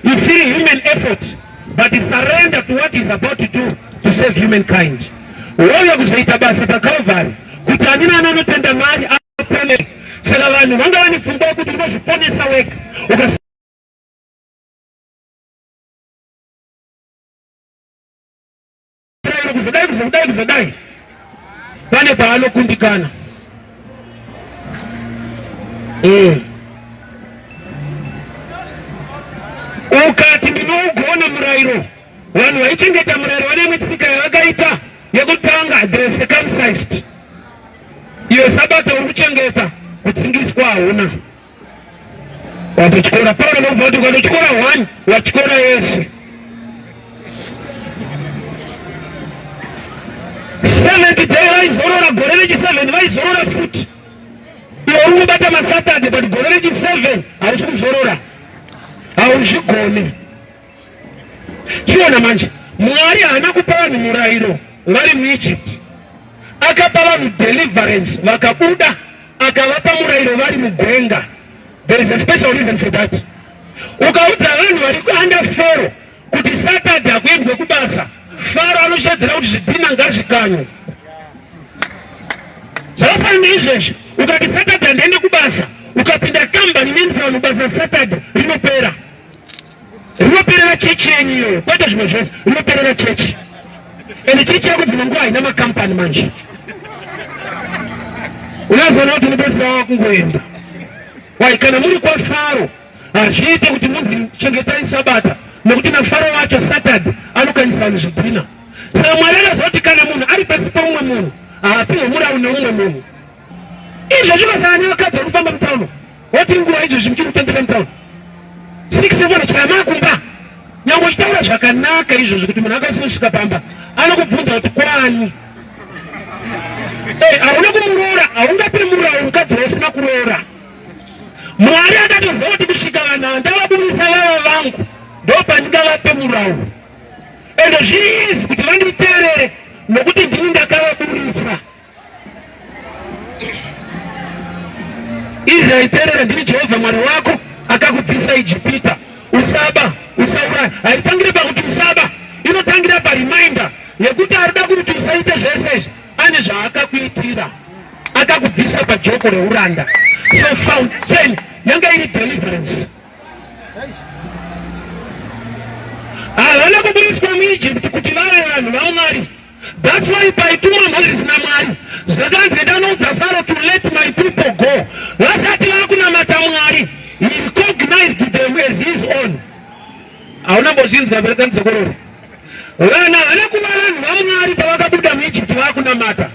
isiri human effort but surrender to what is about to do to save humankind. Wauya kuzoita basa paCalvary kuti ani nani anotenda Mwari apone. Saka vanhu vanga vane pfungwa yekuti unozviponesa wega. kudai kuzodai, pane paanokundikana. Ukati ndinougona murayiro, vanhu vaichengeta murayiro vane imwe tsika yavakaita yekutanga, they circumcised. Iwe sabata uri kuchengeta, kutsingiswa hauna. Watotyora Pauro ndokubva kuti ukatotyora one watyora yese. Seventh day vaizorora, gore rechi7 vaizorora futi. Iwe uri kubata maSaturday but gore rechi7 hausi kuzorora, hauzvigoni. Chiona manje, Mwari haana kupa vanhu murayiro vari muEgypt, akapa vanhu deliverance vakabuda, akavapa murayiro vari mugwenga. There is a special reason for that. Ukaudza vanhu vari under Pharaoh kuti Saturday hakuendwe kubasa, Pharaoh anoshedzera kuti zvidhina ngazvikanywe. Zvakafanana neizvezvi, ukati Saturday handiende kubasa, ukapinda kambani inoendesa vanhu basa Saturday, rinopera. Rinoperera chechi yenyu iyoyo, kwete zvimwe zvese, rinoperera chechi. Ende chechi yako dzimwe nguva haina makampani manje. Unozoona kuti unopedzisira wakungoenda. Wai kana muri kwaFaro hazviite kuti munzi chengetai sabata, nekuti naFaro wacho Saturday anokanyisa vanhu zvidhina. Saka Mwari akazoti kana munhu ari pasi peumwe munhu haapiwe murau neumwe munhu. Izvo zvinosangana nevakadzi vari kufamba mutauni, woti nguva izvozvi muchiri kutendeka mutauni 6 7 chaya makumba, nyangwe uchitaura zvakanaka izvozvi kuti munhu akasina kusvika pamba anokubvunza kuti kwani. Hauna kumuroora, haungape murau mukadzi wausina kuroora. Mwari akatoziva kuti kusvika vanhu ava ndavaburitsa vava vangu ndopandingavape murau, ende zviri izi kuti vanditeerere nokuti ndini ndakavaburitsa. Israeri, teerera, ndini Jehovha Mwari wako akakubvisa Ijipita. Usaba, usauraya. Haitangire pakuti usaba, inotangira pareminder yekuti arida kuti usaite zvese izvi, ane zvaakakuitira, akakubvisa pajoko reuranda. So foundation yanga iri deliverance. Havana kuburitswa muEgypt kuti vave vanhu vaMwari. That's why paitumwa Moses naMwari zvakanzi ndanoudza Pharaoh to let my people go. Vasati vakunamata Mwari, he recognized them as his own. Hauna mbozvinzwa mbere kandidzokorore. Vana havana kuva vanhu vaMwari pavakabuda muEgypt vakunamata.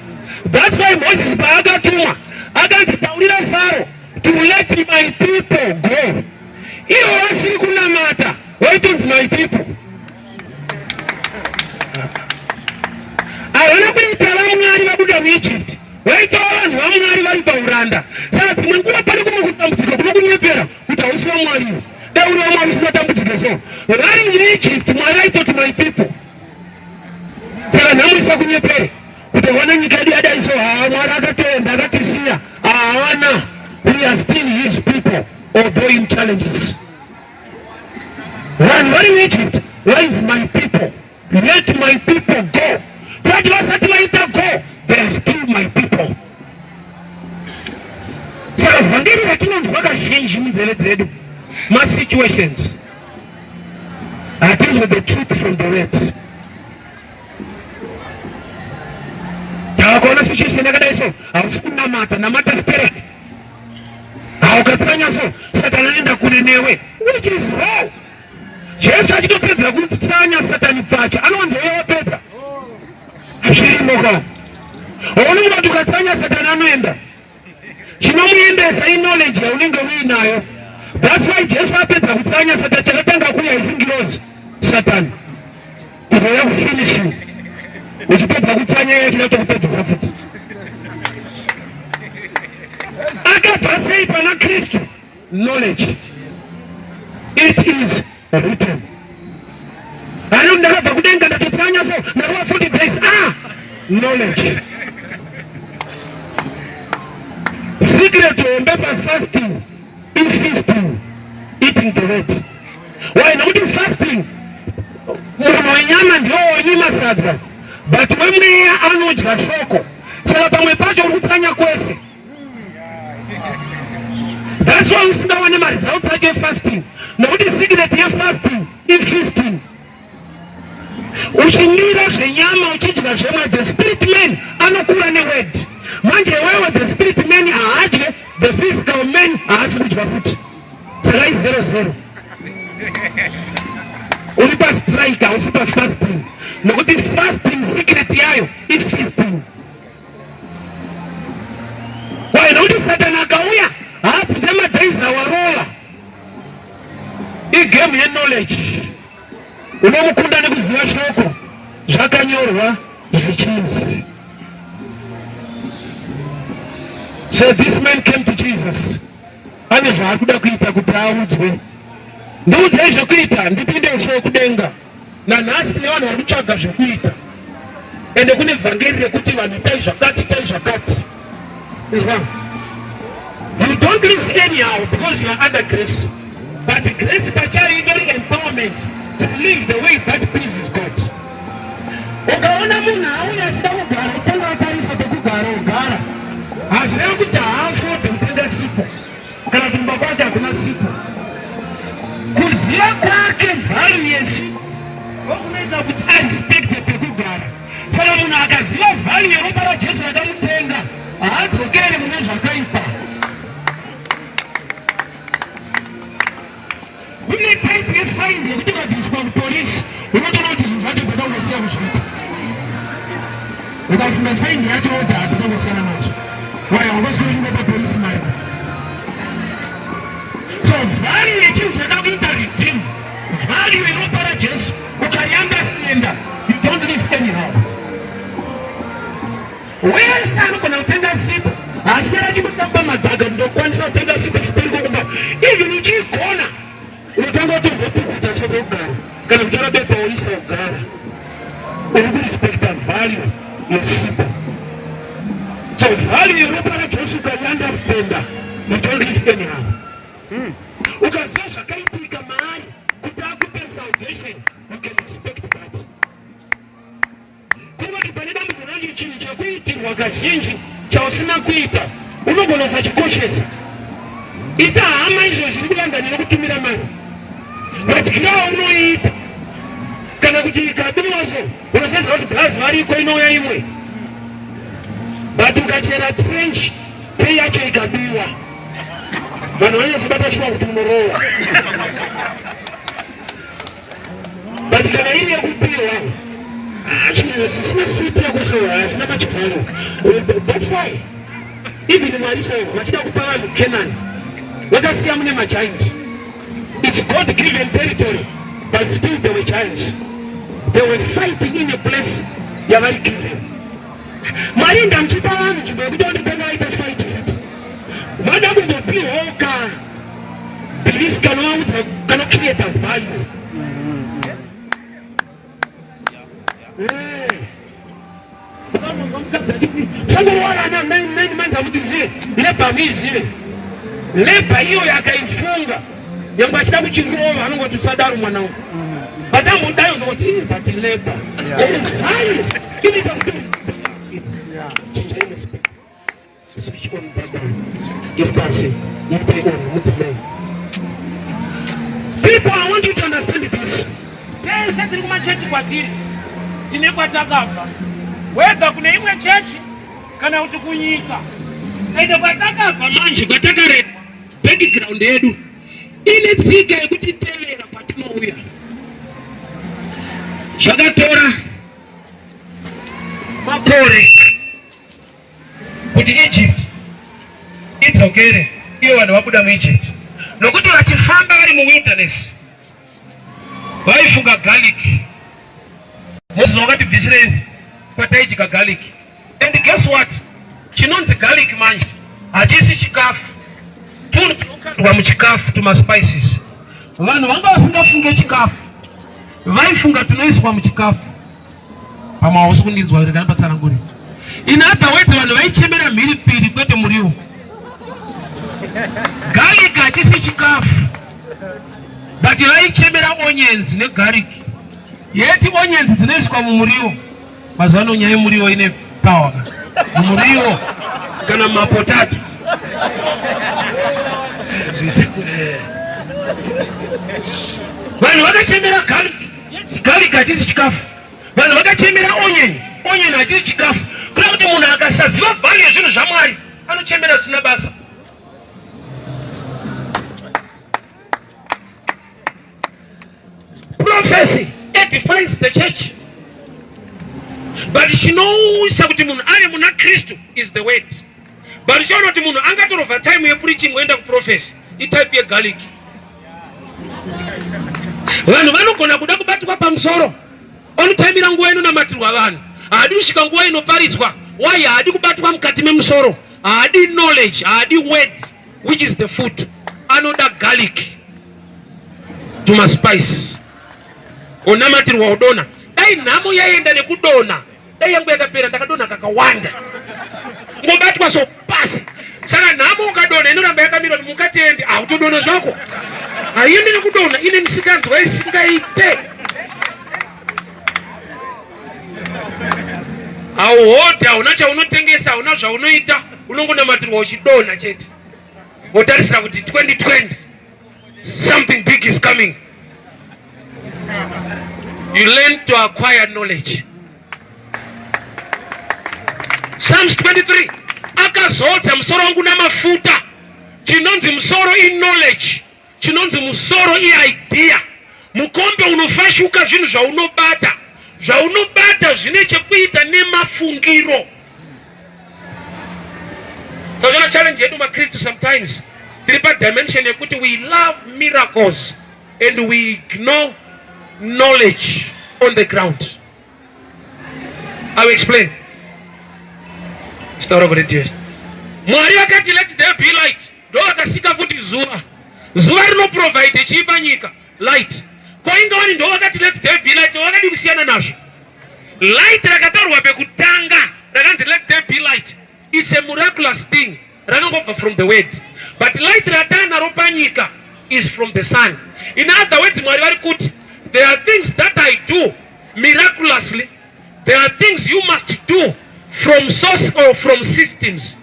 That's why Moses paakatumwa akanzi taurira Pharaoh to let my people go. Ivo vasiri kunamata vaitonzi my people. Havana kuita vaMwari vabuda muEgypt, vaitova vanhu vaMwari vari pauranda. Saka dzimwe nguva pane kumwe kutambudzika kunokunyepera kuti hausi waMwari. Dai uri waMwari usingatambudzike so. Vari muEgypt Mwari aitoti my people. Saka nhamo isakunyepere kuti wana nyika yedu yadai so, haa Mwari akatoenda akatisiya. Haana, we are still his people although in challenges. Vanhu vari muEgypt vainzi my people, let my people go. But vasati vaita go, they are still my people. Saka vhangeri ratinonzwa kazhinji munzeve dzedu masituations, hatinzwe the truth from the word. Takaona situation yakadai so, hausi kunamata, namata sterek. Haukatsanya so, Satani anoenda kure newe, which is wrong. Jesu achitopedza kutsanya Satani pfacha, anowanza uya wapedza. Zvirimo ka. Haoni kuti ukatsanya Satani anoenda. Chinomuendesa iknowledge yaunenge uinayo. That's why Jesu apedza kutsanya Satani, chakatanga kuuya isi ngirozi Satani. Kuzouya kufinishing. Uchipedza kutsanya iye achida kutokupedzisa futi. Akabva sei pana Kristu? Knowledge. It is written. Ano ndakabva kudenga ndatotsanya so ndakuva 40 days. Knowledge. Secret hombe pa fasting, in feasting, eating the word. Why? Nokuti fasting munhu wenyama ndiwo wonyima sadza, but wemweya anodya shoko. Saka pamwe pacho uri kutsanya kwese. That's why usingawane maresults acho efasting, nokuti secret yefasting ifeasting. Uchimira zvenyama uchidya zvemwe, the spirit man anokura neword. Manje iwewe the spirit man haadye, the physical man haasi kudya futi. Saka izero zero. Uri pastrike hausi pafasting, nokuti fasting secret yayo ifeasting. Why? Nokuti Satani akauya haabvunze madays awarova. Igame yeknowledge. Unomukunda nekuziva shoko zvakanyorwa zvichinzi. So this man came to Jesus. Ane zvaari kuda kuita kuti audzwe. Ndiudzei zvekuita ndipinde ushe wekudenga. Nanhasi tine vanhu vari kutsvaga zvekuita. Ende kune vhangeri rekuti vanhu itai zvakati, itai zvakati. Izwa. You don't live anyhow because you are under grace. But grace pachayo itori empowerment to live the way that pleases God. Ukaona munhu auya achida kugara, utanga atarisa pekugara ogara. Hazvirevi kuti haafode kutenga sipo kana kuti kumba kwake hakuna sipo. Kuziva kwake value yesipo ndokunoita kuti arespecte pekugara. Saka munhu akaziva value yeropa raJesu rakamutenga haadzokere mune zvakaipa. Kune type yefaindi yekuti ukabviswa kupolisi unotoona kuti zvinhu zvacho pakangosiya kuzviita. Ukafunga faindi yacho woti hapakangosiyana nazvo. Why haungosweri kupa polisi mari? So value yechinhu chakakuita redeem, value yeropa raJesu ukariunderstanda, you don't live anyhow. Wese anogona kutenga sipo haaswera achingotamba madhaga ndokwanisa kutenga sipo chibereko kumba even uchiigona unotanga kutombopukuta sipo kugara kana kutora bepa woisa kugara uri kurespecta value yesipo. So value yeropa raJesu ukaiunderstanda you don't live anyhow. Ukaziva zvakaitika maari kuti akupe salvation you can expect that. Kungoti pane dambudziko racho chinhu chekuitirwa kazhinji chausina kuita unogona usachikoshesa. Ita hama izvo zviri kuLondon inokutumira mari, madyiro aunoita kana kuti ikabiwa so unosenza kuti bhazi variko inouya imwe, but ukachera trench pay yacho ikabiwa vanhu vanonyatsobata shuwa kuti unorowa. But kana iri yekupiwa zvisina switi yekusowa hazvina machikoro. That's why even Mwari chaivo vachida kupa vanhu Canaan vakasiya mune magiant. It's God given territory but still there were giants. They were fighting in a place yavari given. Mwari ndamuchipa vanhu nzvimbo yekuti vanotanga vaita fight futi. Vada kumbopiwawo ka belief kanovaudza kanocreata value. Sangorwarana 9 months hamutizive labor hamuizive. Labor iyo yakaifunga nyangwe achida kuchirova anongoti usadaro mwana wangu. But ambodai uzongoti but labor. Value inoita kuti chinjai respect. Switch on baba. Iri pasi. Ite on mudzimai. People, I want you to understand this. Tese tiri kumachechi kwatiri tine kwatakabva, whether kune imwe chechi kana kuti kunyika. Ende kwatakabva manje, kwatakarerwa, background yedu ine tsika yekutitevera kwatinouya. Zvakatora makore kuti Egypt idzokere iyo vanhu vabuda muEgypt, nokuti vachifamba vari muwilderness vaifunga garlic. Moses wakatibvisirei kwataidya garlic, and guess what, chinonzi garlic manje hachisi chikafu, tunhu tunokandwa muchikafu tumaspices. Vanhu vanga vasingafunge chikafu, vaifunga tunoiswa muchikafu. Pamwe hausi kundinzwa, rega ndipatsanangure. In other words, vanhu vaichemera mhiripiri kwete muriwo. Garlic hachisi chikafu, but vaichemera onions negarlic. Yeti onions dzinoiswa mumuriwo. Mazuva ano nyaya yemuriwo ine power ka. Mumuriwo kana mapotato. Vanhu vakachemera garlic. Garlic hachisi chikafu. Kuchemera onion, onion hachisi chikafu. Kuda kuti munhu akasaziva value yezvinhu zvaMwari anochemera zvisina basa. Prophecy edifies the church. But chinouyisa kuti munhu ave muna Kristu is the word. But uchaona kuti munhu angatorova time yepreaching oenda kuprophecy itype yegarlic. Vanhu vanogona kuda kubatwa pamusoro onotaimira nguva inonamatirwa vanhu, haadi kusvika nguva inoparidzwa. Why? Haadi kubatwa mukati memusoro, haadi knowledge, haadi word which is the food. Anoda garlic tumaspice, onamatirwa odona. Dai nhamo yaenda nekudona, dai yangu yakapera, ndakadonha kakawanda, ngobatwa so pasi. Saka nhamo ukadonha inoramba yakamira kuti mukatendi, hautodonha zvako, haiendi nekudonha, ine misikanzwa isingaite. Hauhodhi, hauna chaunotengesa, hauna zvaunoita, unongonamatirwa uchidonha chete, wotarisira kuti 2020 something big is coming. You learn to acquire knowledge. Psalms 23 akazodza musoro wangu namafuta. Chinonzi musoro iknowledge, chinonzi musoro iidea. Mukombe unofashuka zvinhu zvaunobata, zvaunobata zvine chekuita nemafungiro. Saka challenge yedu maKristu sometimes tiri padimension yekuti we love miracles and we ignore knowledge on the ground. I will explain. Chitaura kuti Mwari vakati let there be light, ndo vakasika futi zuva. Zuva rinoprovide chii panyika? Light. Ko ingawani ndo vakati let there be light, vakadi kusiyana nazvo. Light rakataurwa pekutanga rakanzi let there be light. It's a miraculous thing. Rakangobva from the word. But light ratanaro panyika is from the sun. In other words, Mwari vari kuti there are things that I do miraculously. There are things you must do from source or from systems.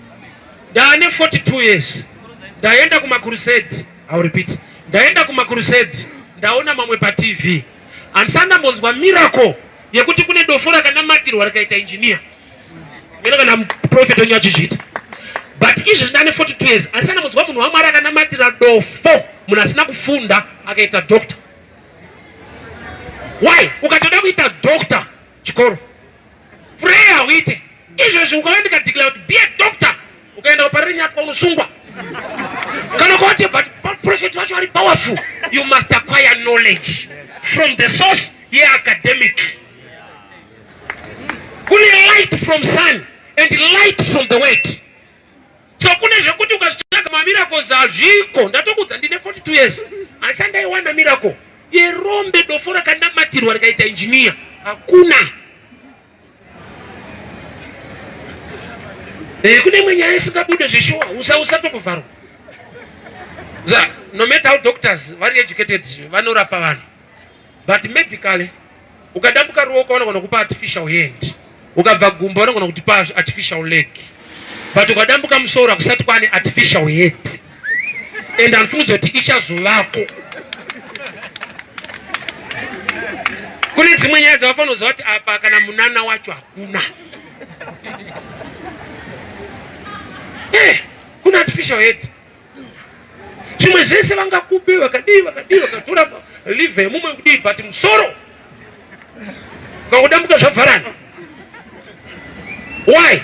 Ndaane 42 years. Ndaenda kumakrusade. I will repeat. Ndaenda kumakrusade. Ndaona mamwe pa TV. Handisati ndambonzwa miracle yekuti kune dofo rakanamatirwa rikaita engineer. Mene kana prophet wenyu achizviita. But izvi ndane 42 years. Handisati ndambonzwa munhu waMwari akanamatira dofo, munhu asina kufunda akaita doctor. Why? Ukatoda kuita doctor chikoro. Prayer uite. Izvezvi ukauya ndikadeclare kuti be a doctor, ukaenda kupariri nyatwa unosungwa. Kana kuti but prophet wacho ari powerful, you must acquire knowledge from the source yeacademic. Kune light from sun and light from the word. So kune zvekuti ukazvitsvaga mamiracles hazviko. Ndatokudza ndine 42 years asi andaiwana miracle yerombe dofo rakanamatirwa rikaita engineer hakuna. Kune imwe nyaya isingabude zveshuwa, usatokuvharwa. No matter how doctors vari educated vanorapa vanhu, but medically ukadambuka ruoko vanogona kupa artificial hand, ukabva gumbo vanogona kutipa artificial leg, but ukadambuka musoro hakusati kwane artificial head, and handifungidzo kuti ichazovako. Kune dzimwe nyaya dzavafanira kuziva kuti apa kana munana wacho hakuna. Kuna artificial head. Zvimwe zvese vangakupe vakadii vakadii vakatora liver yemumwe kudii, but musoro ukangodambuka zvavharana. Why?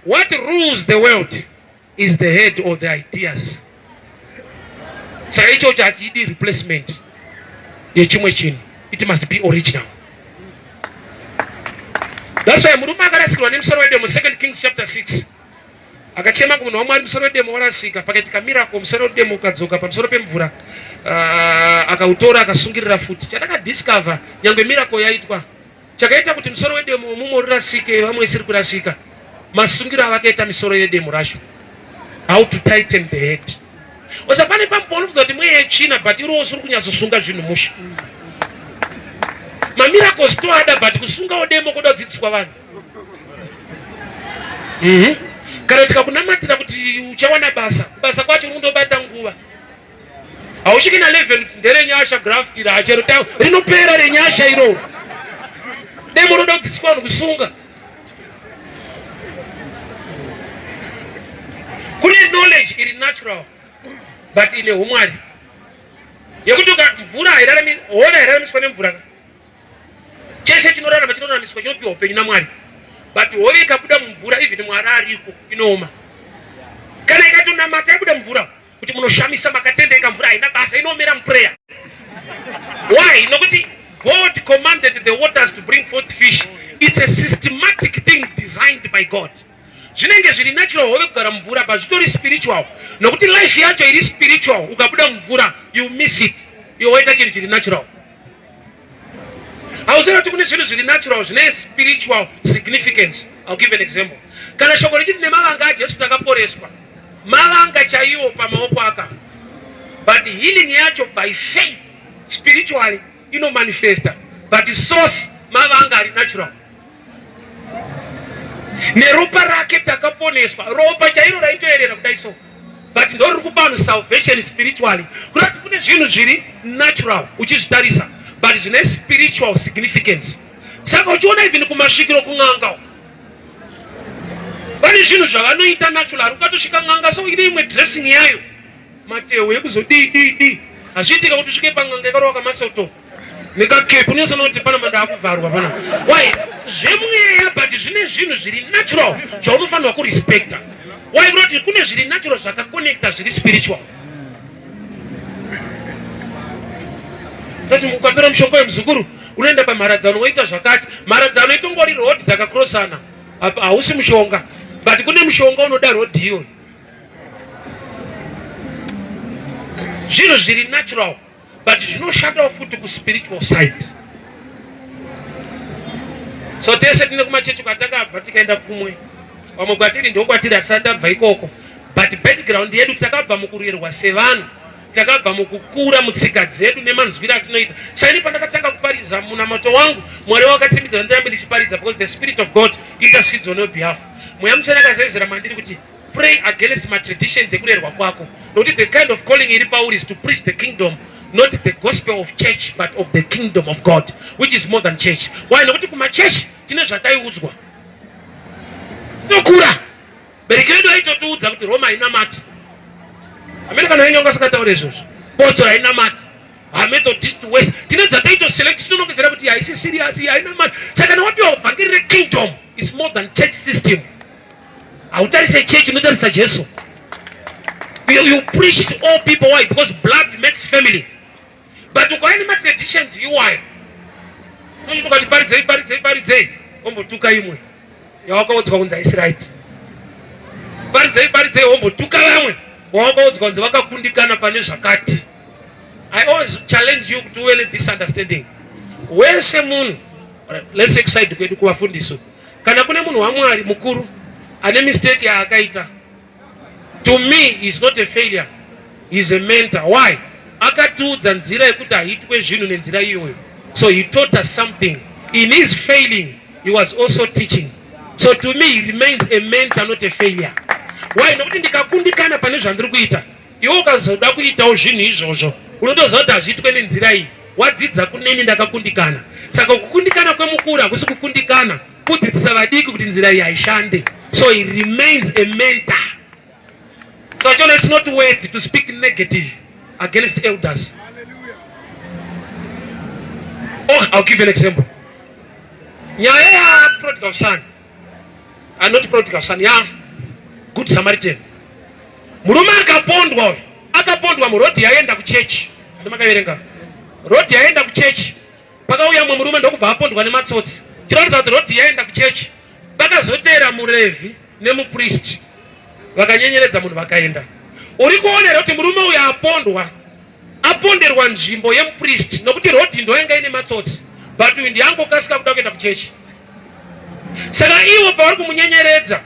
What rules the world is the head of the ideas. Saka ichocho hachidi replacement yechimwe chinhu. It must be original. That's why murume akarasikirwa nemusoro wedemo 2 Kings chapter 6 akachema kumunhu waMwari, musoro wedemo warasika. Pakaitika miracle, musoro wedemo ukadzoka pamusoro pemvura, akautora akasungirira futi. Chandakadiscover, nyangwe miracle yaitwa, chakaita kuti musoro wedemo mumo rirasike, vamwe isiri kurasika, masungiro avakaita misoro yedemo racho, how to tighten the head. Osa pane pamwe paunofunza kuti mweya yetsvina, but iriwo usiri kunyatsosunga zvinhu mushe. Mamiracles toada, but kusungawo demo kuda kudzidziswa vanhu. Kana tikakunamatira kuti uchawana basa, kubasa kwacho unondobata nguva. Hausviki na 11 kuti nderenyasha graft rachero rinopera renyasha iroro. Demo roda kudzidziswa vanhu kusunga. Kune knowledge iri natural but ine humwari yekuti mvura hairarami, hove hairaramiswa nemvura ka. Chese chinorarama chinoraramiswa chinopiwa upenyu naMwari, but hove ikabuda mumvura even Mwari ariko inooma. Kana ikatonamata yabuda mumvura kuti munoshamisa makatendeka, mvura haina basa, inoomera muprayer. Why? Nokuti God commanded the waters to bring forth fish. It's a systematic thing designed by God. Zvinenge zviri natural hove kugara mumvura, but zvitori spiritual. Nokuti life yacho iri spiritual, ukabuda mumvura you miss it. Iwe waita chinhu chiri natural. Hauzivi kuti kune zvinhu zviri natural zvine spiritual significance. I'll give an example. Kana shoko richiti nemavanga aJesu takaporeswa, mavanga chaiwo pamaoko aka, but healing yacho by faith spiritually inomanifesta, but source mavanga ari natural. Neropa rake takaponeswa. Ropa chairo raitoerera kudai so, but ndo riri kupa vanhu salvation spiritually. Kuda kuti kune zvinhu zviri natural uchizvitarisa, but zvine spiritual significance. Saka uchiona even kumasvikiro kun'anga vane zvinhu zvavanoita natural. Ukatosvika n'anga so ine imwe dressing yayo, matehwe ekuzodii dii dii. Hazviitika kuti usvike pan'anga yakarova kamasoto nekakepu, unozoona kuti pana manda akuvharwa pana. Why? Zvemweya, but zvine zvinhu zviri natural zvaunofanirwa kurespecta. Why? Kunoti kune zviri natural zvakakonekta zviri spiritual. Sati ukatora mushonga wemuzukuru unoenda pamharadzano woita zvakati. Mharadzano itongori road dzakakrosana, hausi mushonga, but kune mushonga unoda road iyoyo. Zvinhu zviri natural but zvinoshandawo futi kuspiritual side. So tese tine kumachechi kwatakabva tikaenda kumwe, vamwe kwatiri ndokwatiri hatisati tabva ikoko, but background yedu takabva mukurerwa sevanhu, takabva mukukura mutsika dzedu nemanzwiro atinoita. Saini pandakatanga kuparidza munamato wangu, Mwari wakatsimidzira ndirambe ndichiparidza because the spirit of God intercedes on your behalf. Mweya Mutsvene akazevezera mandiri kuti pray against matraditions ekurerwa kwako, nokuti the kind of calling iri pauri is to preach the kingdom, not the gospel of church but of the kingdom of God, which is more than church. Why? Nokuti kumachechi tine zvataiudzwa tinokura, bereki vedu vaitotiudza kuti Roma hainamati. Amene kana venyu vanga vasingataure izvozvo, postora hainamati, haMethodist west, tine dzataitoselect tinonongedzera kuti haisi serious, hainamati. Saka kana wapiwa vhangeri rekingdom is more than church system. Hautarise church, unotarisa Jesu. You preach to all people. Why? Because blood makes family. But ukauya nematraditions iwayo, unochiti ukati paridzei paridzei paridzei, wombotuka imwe yawakaudzwa kunzi haisi right. Paridzei paridzei, wombotuka vamwe wawakaudzwa kunzi vakakundikana pane zvakati. I always challenge you kuti uve nethis understanding. Wese munhu, let's say kuside kwedu kuvafundisi, kana kune munhu waMwari mukuru ane mistake yaakaita, to me is not a failure, is a mentor. Why? Akatiudza nzira yekuti haitwe zvinhu nenzira iyoyo. So he taught us something. In his failing he was also teaching. So to me he remains a mentor, not a failure. Why? Nokuti ndikakundikana pane zvandiri kuita, iwe ukazoda kuitawo zvinhu izvozvo unotoziva kuti hazviitwe nenzira iyi. Wadzidza kuneni ndakakundikana. Saka kukundikana kwemukuru hakusi kukundikana, kudzidzisa vadiki kuti nzira iyi haishande. So he remains a mentor. So achiona it's not worthy to speak negative against elders. Oh, I'll give you an example. Nyaya ya prodigal son, not prodigal son, ya good Samaritan. Murume akapondwa uyu, akapondwa murodhi yaenda kuchechi. Andi makaverenga rodhi yaenda kuchechi, pakauya mumwe murume ndokubva apondwa nematsotsi. Chinoratidza kuti rodhi yaenda kuchechi. Vakazoteera muRevhi nemupristi, vakanyenyeredza munhu vakaenda. Uri kuona here kuti murume uyu apondwa, aponderwa nzvimbo yemupristi, nokuti rodhi ndo yanga ine matsotsi, but uyu ndiye angokasika kuda kuenda kuchechi. Saka ivo pavari kumunyenyeredza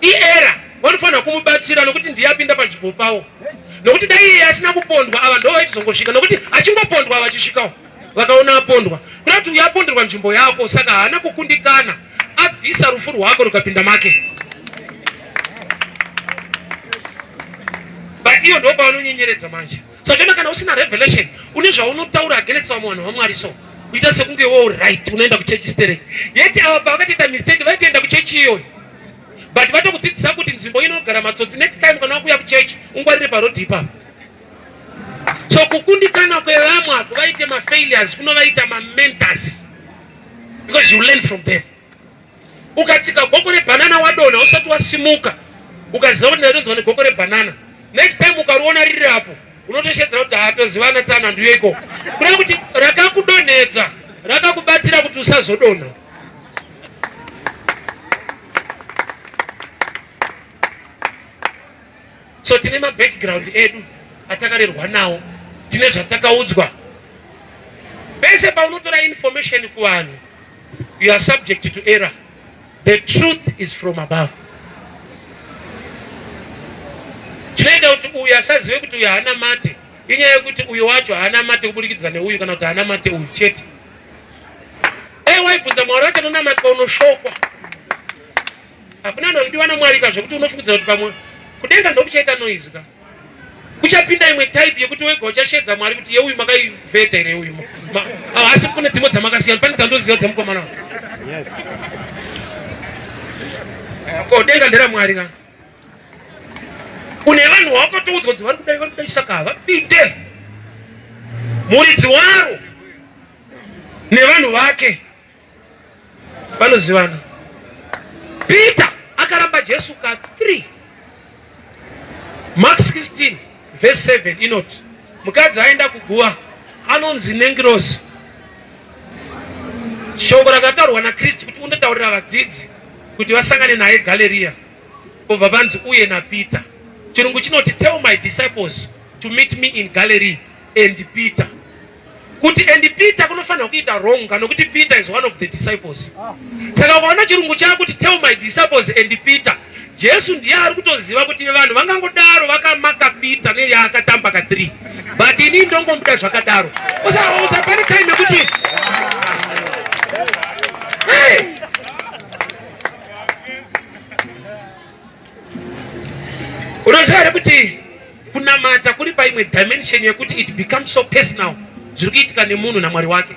iera, vanofanira kumubatsira nokuti ndiye apinda panzvimbo pavo. Nokuti dai iye asina kupondwa, ava ndo vaitozongosvika, nokuti achingopondwa vachisvikawo vakaona apondwa. Kuda kuti uyu aponderwa nzvimbo yako, saka haana kukundikana, abvisa rufu rwako rukapinda make. But iyo ndo pavanonyenyeredza manje. Saka chona kana usina revelation, une zvaunotaura against vamwe vanhu vaMwari so. Kuita sekunge wo right unoenda kuchechi stereki. Yeti ava pavakatoita mistake vaitoenda kuchechi iyoyo. But vatokudzidzisa kuti nzvimbo inogara matsotsi next time kana wakuya kuchechi ungwarire parodhi ipapo. So kukundikana kwevamwe hakuvaite mafailures kunovaita mamentors because you learn from them. Ukatsika goko rebhanana wadonha usati wasimuka ukaziva kuti ndadonzwa negoko rebhanana next time ukariona riri apo unotoshedzera kuti hatozivana tsana ndiyo ikoko kureva kuti rakakudonhedza rakakubatira kuti usazodonha. So tine mabackground edu atakarerwa nawo, tine zvatakaudzwa. Pese paunotora information kuvanhu, you are subject to error. The truth is from above. Chinoita kuti uyu asazive kuti uyu haana mate inyaya yekuti uyu wacho haana mate kuburikidza neuyu kana kuti haana mate uyu chete. Dai waibvunza Mwari wacho anonamatwa unoshokwa. Hakuna vanhu vanodiwa naMwari ka zvekuti unofungidzira kuti pamwe kudenga ndokuchaita noise ka. Kuchapinda imwe type yekuti wega uchashedza Mwari kuti yeuyu makaivheta here uyu. Ah, asi kune dzimwe dzamakasiyana pane dzandoziva dzemukomana. Yes. Ko denga ndera Mwari ka. Une vanhu wakatoudzwa kuti vari kudai vari kudai saka havapinde. Muridzi waro nevanhu vake vanozivana. Peter akaramba Jesu ka 3. Mark 16 verse 7 inoti mukadzi aenda kuguva anonzi nengirozi. Shoko rakataurwa naKristu kuti undotaurira vadzidzi kuti vasangane naye Galeria kubva panzi uye naPeter. Chirungu chinoti tell my disciples to meet me in Galilee and Peter. Kuti and Peter kunofanira kuita wrong kana kuti Peter is one of the disciples. Saka ukaona chirungu chakuti tell my disciples and Peter, Jesu ndiye ari kutoziva kuti vanhu vangangodaro vakamaka Peter neyaakatamba ka 3. But ini ndongomuda zvakadaro. Usapane time yekuti hey! Unoziva here kuti kunamata kuri paimwe dimension yekuti it becomes so personal zviri kuitika nemunhu namwari wake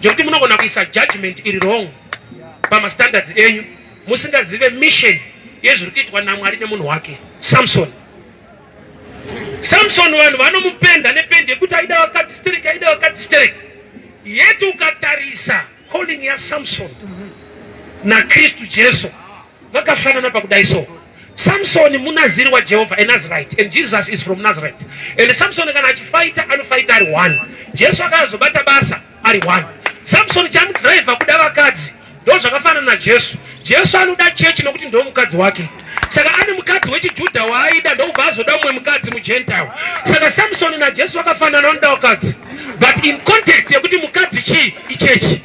zvekuti munogona kuisa judgment iri wrong pamastandards enyu musingazive mission yezviri kuitwa namwari nemunhu wake. Samson Samson vanhu vanomupenda nependi yekuti aida vakadzi stereki, aida vakadzi stereki. Yet ukatarisa calling yaSamson naKristu Jesu vakafanana pakudai so. Samson munaziri waJehovha, a Nazarite, and Jesus is from Nazareth. And Samson kana achifaita anofaita ari one. Jesu akazobata basa ari one. Samson chamudriver kuda vakadzi ndo zvakafanana naJesu. Jesu anoda chechi nokuti ndo mukadzi wake. Saka ane mukadzi wechiJudha waaida ndokubva azoda mumwe mukadzi muGentile. Saka Samson naJesu vakafanana vanoda vakadzi. But in context yekuti mukadzi chii ichechi.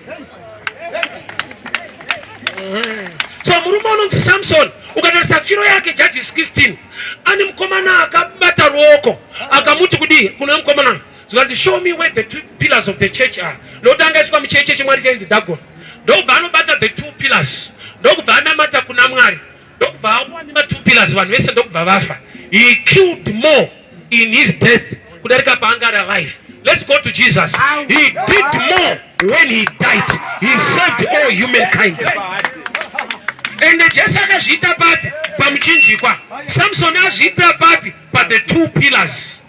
So murume unonzi Samson ukatarisa firo yake Judges 16 ane mukomana akabata ruoko akamuti kudii kuna mukomana zvikanzi show me where the two pillars of the church are nokuti anga iswa mucheche chemwari chainzi Dagon ndokubva anobata the two pillars ndokubva anamata kuna Mwari ndokubva awa nema two pillars vanhu vese ndokubva vafa. He killed more in his death kudarika paanga ari alive. Let's go to Jesus. He did more when he died. He saved all humankind. Ende Jesu akazviita papi? Pamuchinjikwa. Samson azviitira papi? Pa the two pillars.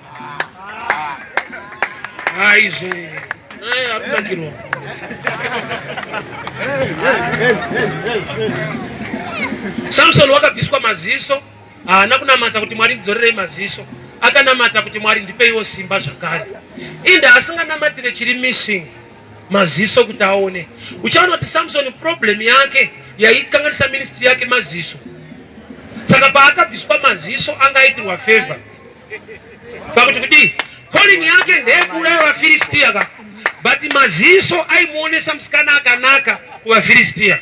Aizve. Akunakirwa. Samson wakabviswa maziso, haana kunamata kuti Mwari ndidzorerei maziso, akanamata kuti Mwari ndipeiwo simba zvakare. Inda asinganamatire chiri missing maziso kuti aone. Uchaona kuti Samson problem yake yaikanganisa ministry yake maziso. Saka paakabviswa maziso anga aitirwa favor. Pakuti kudii? Calling yake ndeyekuuraya vaFiristia ka. But maziso aimuonesa musikana akanaka kuvaFiristia.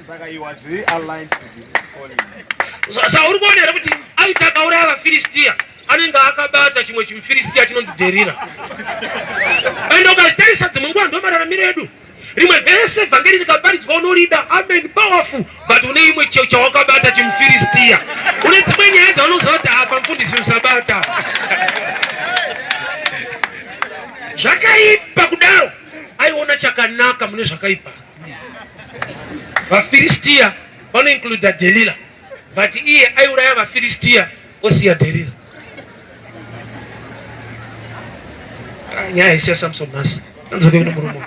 Saka he was realigned to the calling. Saka uri kuona here kuti aiti akauraya vaFiristia anenge akabata chimwe chimuFiristia chinonzi Dherira. Ende ukazvitarisa dzimwe nguva ndo mararamiro edu. Rimwe vese vhangeri rikaparidzwa unorida, amen, powerful, but une imwe chawakabata chimuFiristia. Une dzimwe nyaya dzaunoziva kuti apa mufundisi usabata. Zvakaipa kudaro. Aiona chakanaka mune zvakaipa. VaFiristiya vanoincluda Delila, but iye aiuraya vaFiristiya osiya Delila. Ah, nyaya isiya Samson nhasi anzoke kuno murume.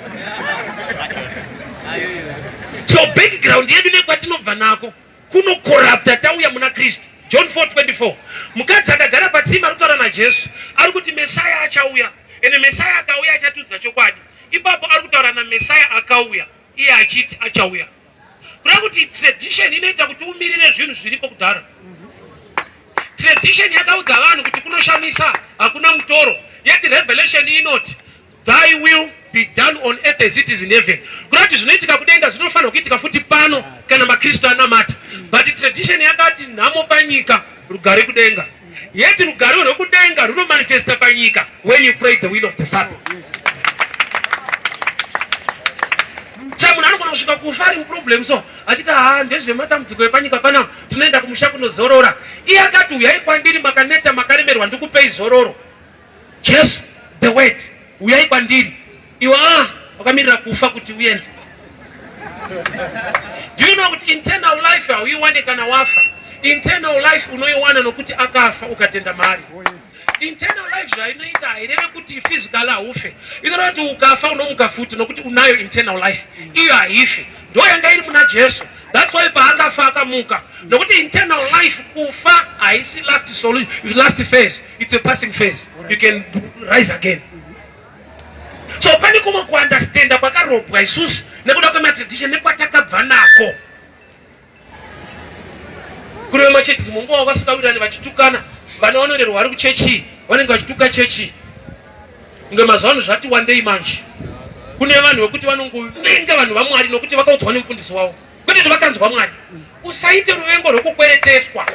So background yedu nekwatinobva nako kunokorapta tauya muna Kristu. John 4:24 mukadzi akagara patsime ari kutaura naJesu ari kuti Mesaya achauya ende Mesaya akauya achatudza chokwadi. Ipapo ari kutaura naMesaya akauya iye achiti achauya. Kureva kuti tradition inoita kuti umirire zvinhu zviripo kudhara. Tradition yakaudza vanhu kuti kunoshamisa hakuna mutoro, yet revelation inoti thy will be done on earth as it is in heaven. Kureva kuti zvinoitika kudenga zvinofanirwa kuitika futi pano kana maKristu anamata. But tradition yakati nhamo panyika, rugare kudenga. Yet rugare rwekudenga runomanifesta panyika when you pray the will of the Father. Saka munhu anogona kusvika kufa ari muproblem so achiti haa ndezvematambudziko epanyika panapa tinoenda kumusha kunozorora. Iye akati uyai kwandiri makaneta makaremerwa ndikupei zororo. Jesu the word uyai kwandiri. Iwe ah wakamirira kufa kuti uende. Do you know kuti internal life hauiwane kana wafa? Internal life unoiwana nokuti akafa ukatenda maari. Internal life zvainoita haireve kuti physical haufe. Inoreva kuti ukafa unomuka futi nokuti unayo internal life. Iyo haife. Ndo yanga iri muna Jesu. That's why paakafa akamuka. Nokuti internal life kufa haisi last solution, last phase. It's a passing phase. You can rise again. So pane kumwe kuunderstanda kwakarobwa isusu nekuda kwematradition nekwatakabva nako. Kune vemachechi dzimwe nguva vasingawirirani vachitukana, vana vanorerwa vari kuchechi vanenge vachituka chechi. Kunge mazuva ano zvati wandei manje. Kune vanhu vekuti vanongovenga vanhu vaMwari nokuti vakaudzwa nemufundisi wavo, kwete kuti vakanzwa Mwari. Usaite ruvengo rwekukwereteswa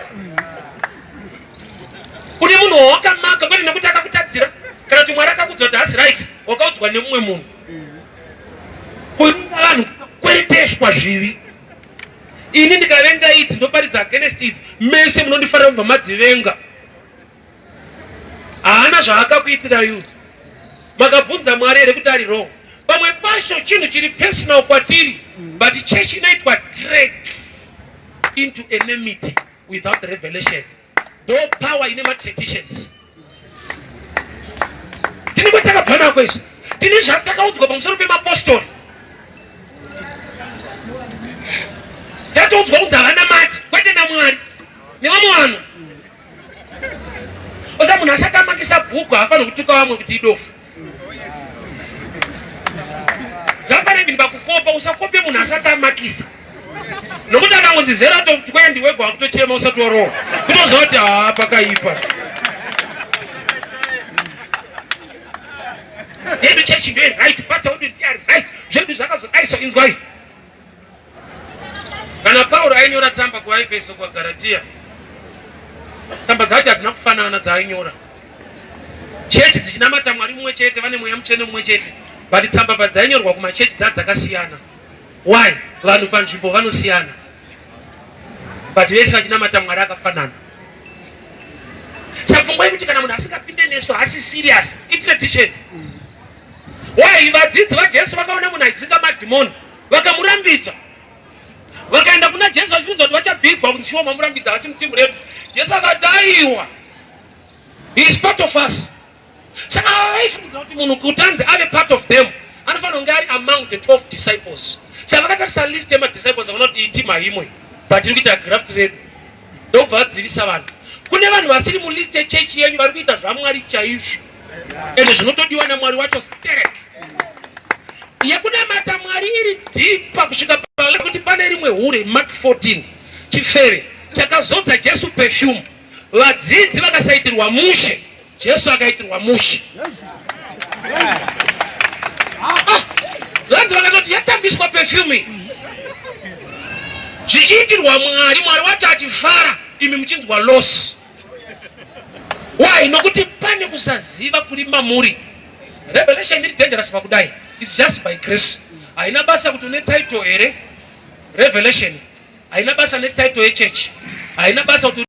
kune munhu wawakamaka, kwete nekuti akakutadzira kana kuti Mwari akakudza kuti haasi right, wakaudzwa nemumwe munhu. Kuvenga vanhu kukwereteswa zvivi. Ini ndikavenga idzi ndoparidza against idzi, mese munondifarira kubva madzivenga. Haana zvaakakuitira yu. Makabvunza Mwari here kuti ari wrong? Pamwe pacho chinhu chiri personal kwatiri, but church inoitwa drag into enmity without revelation. Ndo power ine matraditions. Tine kwatakabva nako izvi. Tine zvatakaudzwa pamusoro pemapostori. Tatoudzwa kunzi havanamati kwete naMwari nevamwe vanhu. Osa munhu asati amakisa bhuku haafaniri kutuka vamwe kuti idofu. Zvafanira even pakukopa, usakope munhu asati amakisa. Nokuti akangonzi 0 out of 20 wega wakutochema usati warohwa. Kutoziva kuti haa pakaipa. Yedu chechi ndiyo right, pastor wedu ndiye ari right. Zvedu zvakazodai so inzwai. Kana Pauro ainyora tsamba kuvaEfeso kuvaGaratia, tsamba dzacho hadzina kufanana dzaainyora. Chechi dzichinamata Mwari mumwe chete, vane mweya mutsvene mumwe chete, but tsamba padzainyorwa kumachechi dzaa dzakasiyana. Why? Vanhu panzvimbo vanosiyana, but vese vachinamata Mwari akafanana. Saka pfungwa yekuti kana munhu asingapinde nesu haasi serious itradition. Why? Vadzidzi vaJesu vakaona munhu aidzinga madhimoni vakamurambidza, vakaenda kuna Jesu vachiudza kuti vachabhigwa kunzi shuwa mamurambidza asi mutimu redu. Jesu akati aiwa, he is part of us. Saka ava vaifunga kuti munhu kuti anzi ave part of them anofanira kunge ari among the 12 disciples. Saka vakatarisa list yemadisciples vakaona kuti iyi team haimwe, but iri kuita graft redu, ndokubva vadzivisa vanhu. Kune vanhu vasiri mulist yechechi yenyu vari kuita zvaMwari chaizvo, ende zvinotodiwa naMwari wacho sterek. Yekunamata Mwari iri dhipa kusvika pale kuti pane rimwe hure, Mark 14, chifeve chakazodza Jesu perfume. Vadzidzi vakasaitirwa mushe, Jesu akaitirwa mushe. Vanzi vakatoti yatambiswa perfume zvichiitirwa Mwari, Mwari wacho achifara, imi muchinzwa loss. Why? Nokuti pane kusaziva kuri mamuri. Revelation iri dangerous pakudai. It's just by grace. Haina basa kuti une title here. Revelation haina basa netitle yechechi, haina basa kuti